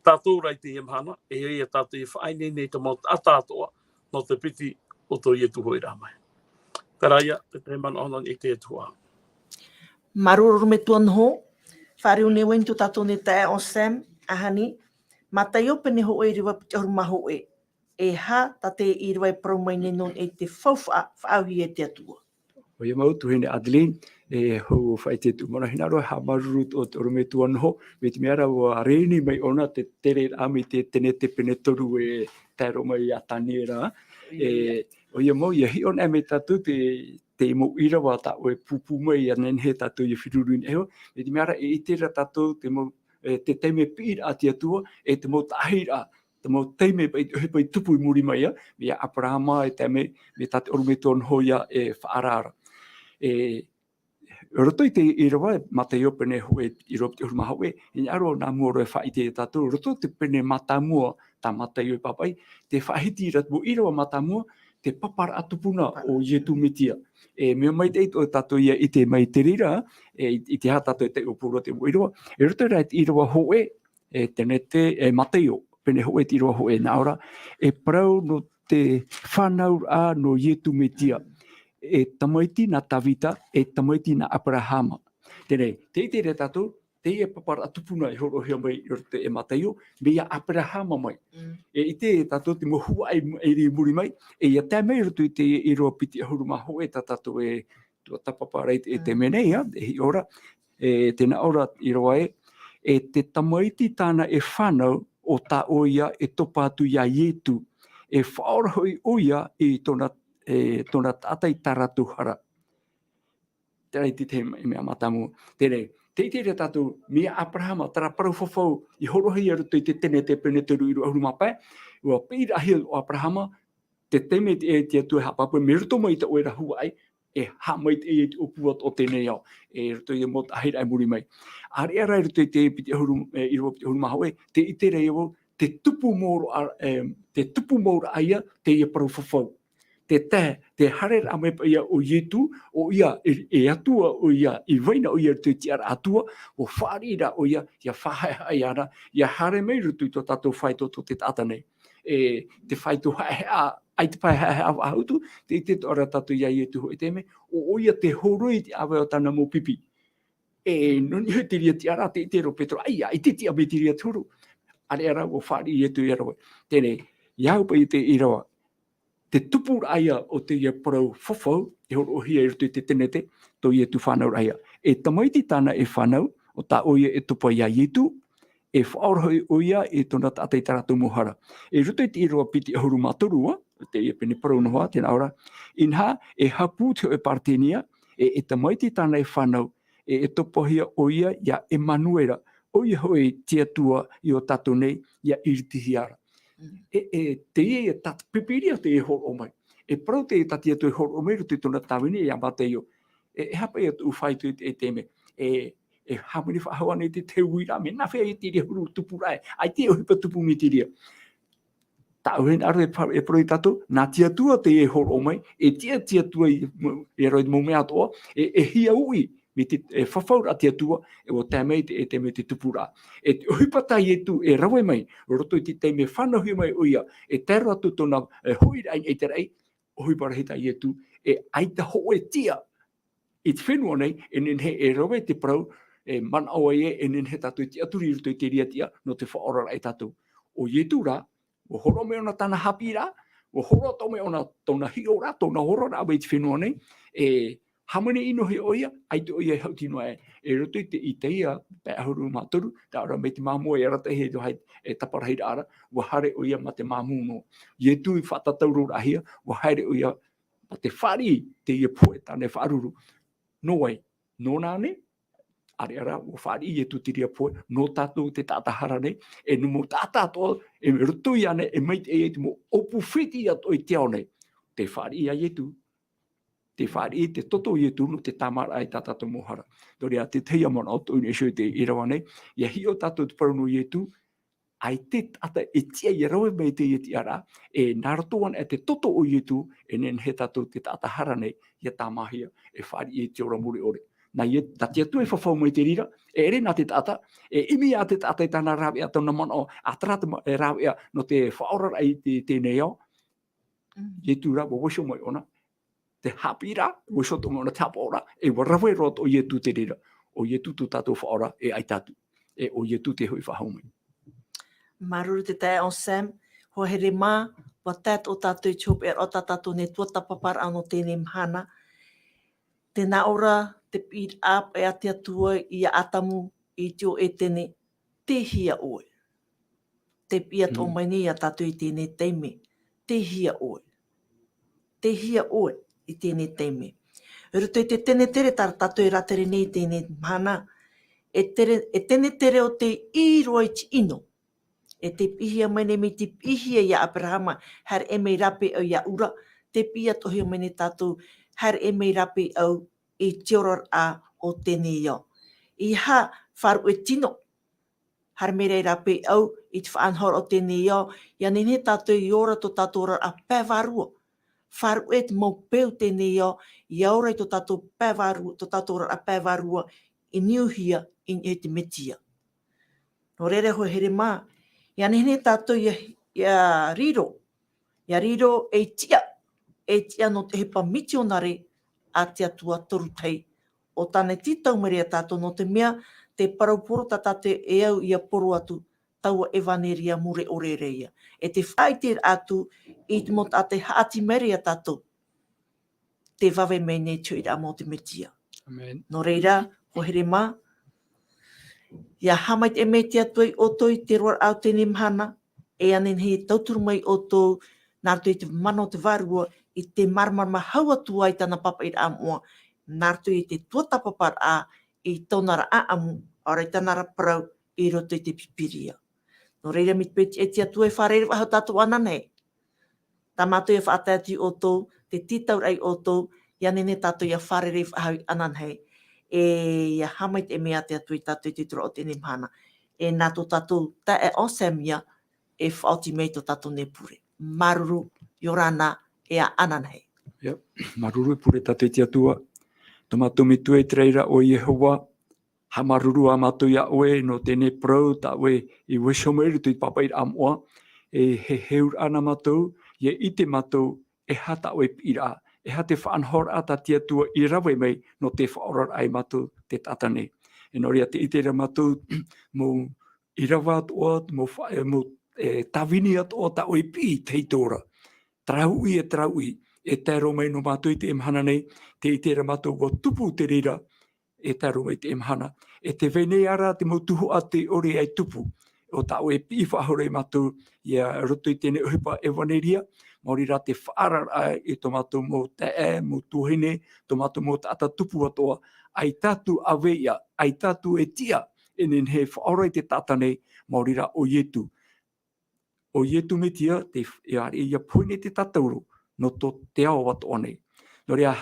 tātou rā i teie mahana, e ia tātou e faʻaineine i te mau taʻata atoʻa, nō te piti o tō Ietu hoʻiraʻa mai. Terā ia, te tahi manaʻo nō i teie tuhaʻa. Māuruuru metua noho, fāriu nei vau i tō tātou nei taeaʻe ʻo Sam, ʻahani, Mataio pene hōʻē ʻīrava piti ʻahuru mā hōʻē. E aha tā te ʻīrava e parau mai nei nō niʻa i te faufaʻa, faʻaauhia e te Atua. ʻOia mau tuahine Adeline, e hou faʻaʻite tuʻu manaʻo hinaʻaro, haʻamāuruuru ʻo te ʻorometua noho, mai te mea ra ʻua rēni mai ʻōna te tereraʻa mai te tenete pene toru e tae roa mai ia Taniera. E, ʻoia mau, ʻia hiʻo anaʻe mai tātou te, te mau ʻīrava tā ʻoe e pūpū mai, ʻia nehenehe tātou ʻia feruri nei iho, mai te mea ra e ʻite ra tātou te mau, e, te taime piʻiraʻa a te Atua, e te mau taʻahiraʻa, te mau taime paʻi, ʻohipa i tupu i muri mai, ā, mai iā Aperahama, e tae mai, mai tā te ʻorometua noho ia e faʻaara ra. E, roto i te ʻīrava, Mataio pene hōʻē, ʻīrava piti ʻahuru mā hōʻē, hinaʻaro nā mua roa e faʻaʻite ia tātou, roto i te pene mātāmua tā Mataio e pāpaʻi, tē faʻahiti ra te mau ʻīrava mātāmua, te paparaʻa tupuna o Ietu Metia. E mea maitaʻi tō tātou ʻia ʻite mai i te reira, e, i te aha tātou e taiʻo pauroa te mau ʻīrava. E roto rā i te ʻīrava hōʻē, e tenete, e Mataio, pene hōʻē te ʻīrava hōʻē, nā ʻō ra, e parau nō te fānauraʻa nō Ietu Metia, e tamaiti nā Tavita, e tamaiti nā Aperahama. Teie, tē ʻite ra tātou, teie paparaʻa tupuna e hōroʻahia mai i roto e Mataio, mai iā Aperahama mai. Mm. E ʻite tātou te mau huaʻai i muri mai, e ʻia tae mai roto i te ʻīrava piti ʻahuru mā hōʻē tā tātou e tuatāpapa ra i te, e te Mm. mea nei, ā, e hiʻo ra, e tē nā ʻō ra ʻīrava ē, e te tamaiti tāna e fānau, ʻo tā ʻoia e topa atu iā Ietu, e faʻaora hoʻi ʻoia i tōna, e, tōna taʻata i tā rātou hara. Terā i te, te mea mātāmua. Teie, tē ʻite ra tātou, mai iā Aperahama, terā parau fafau, i hōroʻahia i roto i te tenete pene toru ʻīrava ʻahuru mā pae, ʻua piʻiraʻahia ʻo Aperahama, te taime e te Atua e haʻapāpū, mai roto mai i tā ʻoe ra huaʻai, e haʻamaitaʻi i te ʻōpua o teie nei ao, e roto i te mau taʻahiraʻa i muri mai. ʻĀreʻa rā i roto i te piti ʻahuru, e, ʻīrava piti ʻahuru mā hōʻē, tē ʻite ra ia vau, te tupu mau ra, e, te tupu mau ra ia, teie parau fafau. Te tae, te haereraʻa mai paʻi ia ʻo Ietu, ʻoia, e, e Atua ʻoia, i vai na ʻoia i roto i te tiʻaraʻa Atua, ʻua fāriʻi ra ʻoia, ʻia faʻahaʻehaʻa ra, ʻia haere mai i roto i tō tātou faito tō te taʻata nei. E, te faito haʻehaʻa, ʻaita paʻi haʻehaʻa faʻahou atu, tē ʻite atoʻa ra tātou iā Ietu hōʻē taime, ʻo, ʻoia tē horoi i te ʻāvae o tāna mau pipi. E, nō niʻa i te reira tiʻaraʻa, tē ʻite ra ʻo Petero, ʻaita, ʻaita e tiʻa mai te reira te huru. ʻĀreʻa rā, ʻua fāriʻi Ietu ia rave. Teie, ʻia au paʻi i te ʻīrava. Te tupuraʻa ia o teie parau fafau, e hōroʻahia i roto i te tenete, tō Ietu fānauraʻa ia. E tamaiti tāna e fānau, ʻo tā ʻoia e topa iā Ietu, e faʻaora hoʻi ʻoia i tōna taʻata i tā rātou mau hara. I roto i te ʻīrava piti ʻahuru mā toru, ā, teie pene parau noa, tē nā ʻō ra, inaha, e hapū te hōʻē Paretenia, e, e tamaiti tāna e fānau, e, e topahia ʻoia iā Emanuera, ʻoia hoʻi te Atua i ō tātou nei, ʻia iritihia ra. Mm. E, e, teie, e tā te Pīpīria tē hōroʻa mai. E parau teie tā te Atua e hōroʻa mai i roto i tōna tāvini iā Mataio. E, e aha paʻi ia tōʻu faito i te, i te mea. E, E hāmani faʻahou ana i te, te uiraʻa, mea nāfea e te reira huru tupuraʻa, ʻaita e ʻohipa tupu mai te reira. Tāʻu e hinaʻaro e pa-, e parau ia tātou, nā te Atua teie e hōroʻa mai, e tiʻa te Atua i, i roto i te mau mea atoʻa, e, e hia uʻi, mai te, e fafauraʻa te Atua, e ʻua tae mai te, e tae mai te tupuraʻa. E te ʻohipa tā Ietu e rave mai, roto i te taime e fānauhia mai ʻoia, e tae roa atu tōna, e, hoʻiraʻa i te raʻi, ʻohipa rahi tā Ietu, e ʻaita hōʻē tiʻa i te fenua nei, e nehenehe e rave te parau, e manaʻo ai ē, e nehenehe tātou e tiʻaturi i roto i te reira tiʻa, nō te faʻaoraraʻa ia tātou. ʻO Ietu rā, ʻua hōroʻa mai ʻōna tāna haʻapiʻiraʻa, ʻua hōroʻa atoʻa mai ʻōna tōna hiʻoraʻa, tōna oraraʻa mai te fenua nei, e hāmani ʻino hia ʻoia, ʻaita ʻoia e haʻuti noa aʻe. I roto i te Isaia, pae ʻahuru mā toru, tae roa mai te māmoe e arataʻihia e te vāhi, e taparahiraʻa ra, ʻua haere ʻoia mā te māmū noa. Ietu i faʻatatauroraʻahia, ʻua haere ʻoia mā te fāriʻi i teie pohe tāna e faʻaruru. Nō vai? Nōna ānei? ʻAreʻa rā, ʻua fāriʻi Ietu i te reira pohe, nō tātou te taʻata hara nei, e nō mau taʻata atoʻa, e roto ia ānei, e maitaʻi ai te mau ʻōpū fētiʻi atoʻa i te ao nei. Tē fāriʻi ia Ietu, tē fāriʻi te toto o Ietu nō te tāmāraʻa i tā tātou mau hara. Nō reira, te tahi manaʻo tōʻu i niʻa iho i te ʻīrava nei, ʻia hiʻo tātou te parau nō Ietu, ʻaita te taʻata e tiʻa ʻia rave mai i teie tiʻaraʻa, e nā roto anaʻe te toto o Ietu, e nehenehe tātou te taʻata hara nei, ʻia tāmāhia, e fāriʻi i te ora mure ʻore. Nā Ie-, nā te Atua e fafau mai i te reira, e ʻere nā te taʻata, e ʻimi ā te taʻata i tāna rāveʻa, tāna manaʻo, ʻa terā te ma-, e rāveʻa nō te faʻaoraraʻa i te, teie nei ao. Mm. Ietu rā, ʻua vaiiho mai ʻōna, te haʻapiʻiraʻa, ʻua vaiiho atoʻa mai ʻōna te haʻapaʻoraʻa, e ʻua rave roa atoʻa Ietu i te reira. ʻO Ietu tō tātou Faʻaora, e ʻaita atu. E ʻo Ietu tē hoʻi faʻahou mai. Māuruuru te taeaʻe Sam, hoa here mā, ʻua tae atoʻa tātou i te hopeʻa roa tā tātou nei tuatāpaparaʻa nō teie mahana. Tē nā ʻō ra te piʻiraʻa paʻi a te Atua ia Atamu i te ao Etene, tei hea ʻoe? Tē piʻi atoʻa Mm. mai nei ia tātou i teie taime, tei hea ʻoe? Tei hea ʻoe i teie taime? I roto i te Tenetere, tā tātou e rātere nei i teie mahana, e tere, e Tenetere o tei ʻī roa i te ʻino. E tē piʻihia mai nei mai te piʻihia ia Aberahama, haere mai rāpae au ia Ura, tē piʻi atoʻahia mai nei tātou, haere mai rāpae au i te oraraʻa o teie ao. ʻEiaha faʻaruʻe tino, haere mai rāpae au i te faʻanahoraʻa o teie ao, ʻia nehenehe tātou ʻia ora tō tātou oraraʻa pae vārua. Faʻaruʻe te mau peu teie ao, ʻia ora i tō tātou pae vārua, tō tātou oraraʻa pae vārua, i niuhia i niʻa i te Mesia. Nō reira, hoa here mā, ʻia nehenehe tātou ʻia, ʻia riro, ʻia riro ei tiʻa, ei tiʻa nō te ʻohipa mitionare a te Atua toru tahi. ʻO tāna e tītau mai ra ia tātou, nō te mea, te parau poro tā tātou e au ʻia poro atu, taua ʻevaneria mure ʻore ra ia. E te faʻaʻite atu i te mau taʻata e haʻati mai ra ia tātou, tē vave mai nei te hoʻiraʻa mau o te Mesia. Amen. Nō reira, hoa here mā, ʻia haʻamaitaʻi mai te Atua ia ʻoutou i te roaraʻa o teie mahana, e ʻia nehenehe e tauturu mai ia ʻoutou, nā roto i te mana o te Vārua, i te māramarama hau atu ai i tāna pāpaʻiraʻa moʻa, nā roto i te tuatāpaparaʻa i tōna ra ʻāʻamu, ʻaore rā i tāna ra parau i roto i te Pīpīria. Nō reira, mai te peu ē te Atua e fārerei faʻahou ia tātou ananahi. Tā mātou e faʻatae atu ia ʻoutou, te tītauraʻa ia ʻoutou, ʻia nehenehe tātou ʻia fārerei faʻahou ananahi. E ʻia haʻamaitaʻi mai te Atua ia tātou i te tūraʻo o teie mahana. E nā tō tātou taeaʻe Sam ia, e faʻaoti mai tō tātou nei pure. Māuruuru, ʻia ora na, e ananahi. Ia, māuruuru, e pure tātou i te Atua. Tō mātou Metua i te raʻi ra ʻo Iehova, haʻamāuruuru ā mātou ia ʻoe nō teie parau tā ʻoe i vaiiho mai i roto i te pāpaʻiraʻa moʻa, e heheuraʻa na mātou, ʻia ʻite mātou, e aha tā ʻoe piʻiraʻa, e aha te faʻanahoraʻa tā te Atua i rave mai nō te faʻaoraraʻa ia mātou te taʻata nei. E nō reira tē ʻite ra mātou, mau ʻīrava atoʻa, mau fa-, e, mau, e, tāvini atoʻa tā ʻoe i piʻi i te ora. Terā uʻi e terā uʻi, e tae roa mai nō mātou i teie mahana nei, tē ʻite ra mātou ʻua tupu te reira, e tae roa mai i teie mahana. E tē vai nei ā rā te mau tuhaʻa tē ʻore aʻe i tupu. ʻO tā ʻoe e piʻi faʻahou ra ia mātou, ia roto i teie ʻohipa ʻevaneria, maori rā te faʻaararaʻa i tō mātou mau taeaʻe, mau tuahine, tō mātou mau taʻata tupu atoʻa, ʻaita atu ʻāveiʻa, ʻaita atu e tiʻa, e nehenehe e faʻaora i te taʻata nei, maori rā ʻo Ietu. ʻO Ietu Mesia, te, e ʻareʻa ia pohe nei te tātauro, nō tō te ao atoʻa nei. Nō reira,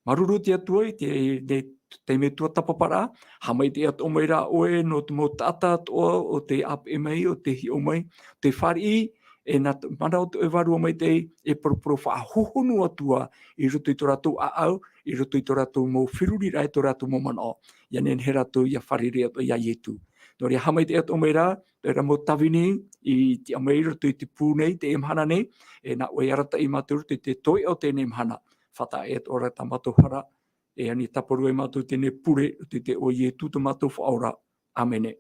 māuruuru te Atua i te, te, taime tuatāpaparaʻa, haʻamaitaʻi atoʻa mai rā ʻoe nō te mau taʻata atoʻa o tē ʻāpeʻe mai, o tē hiʻo mai, tē fāriʻi, e nā te mana o te ʻoe Vārua Maitaʻi, e poroporo faʻahohonu atu ā i roto i tō rātou ʻāʻau, i roto i tō rātou mau feruriraʻa, i tō rātou mau manaʻo. ʻIa nehenehe rātou ʻia fārerei atoʻa iā Ietu. Nō reira, haʻamaitaʻi atoʻa mai rā, terā mau tāvini i tiʻa mai i roto i te pū nei, teie mahana nei, e nā ʻoe e arataʻi ia mātou i roto i te toeʻa o teie nei mahana. Faʻataʻa atoʻa rā tā mātou hara, e ani tāparu ai mātou teie nei pure, i te iʻoa o Ietu tō mātou Faʻaora. ʻĀmene.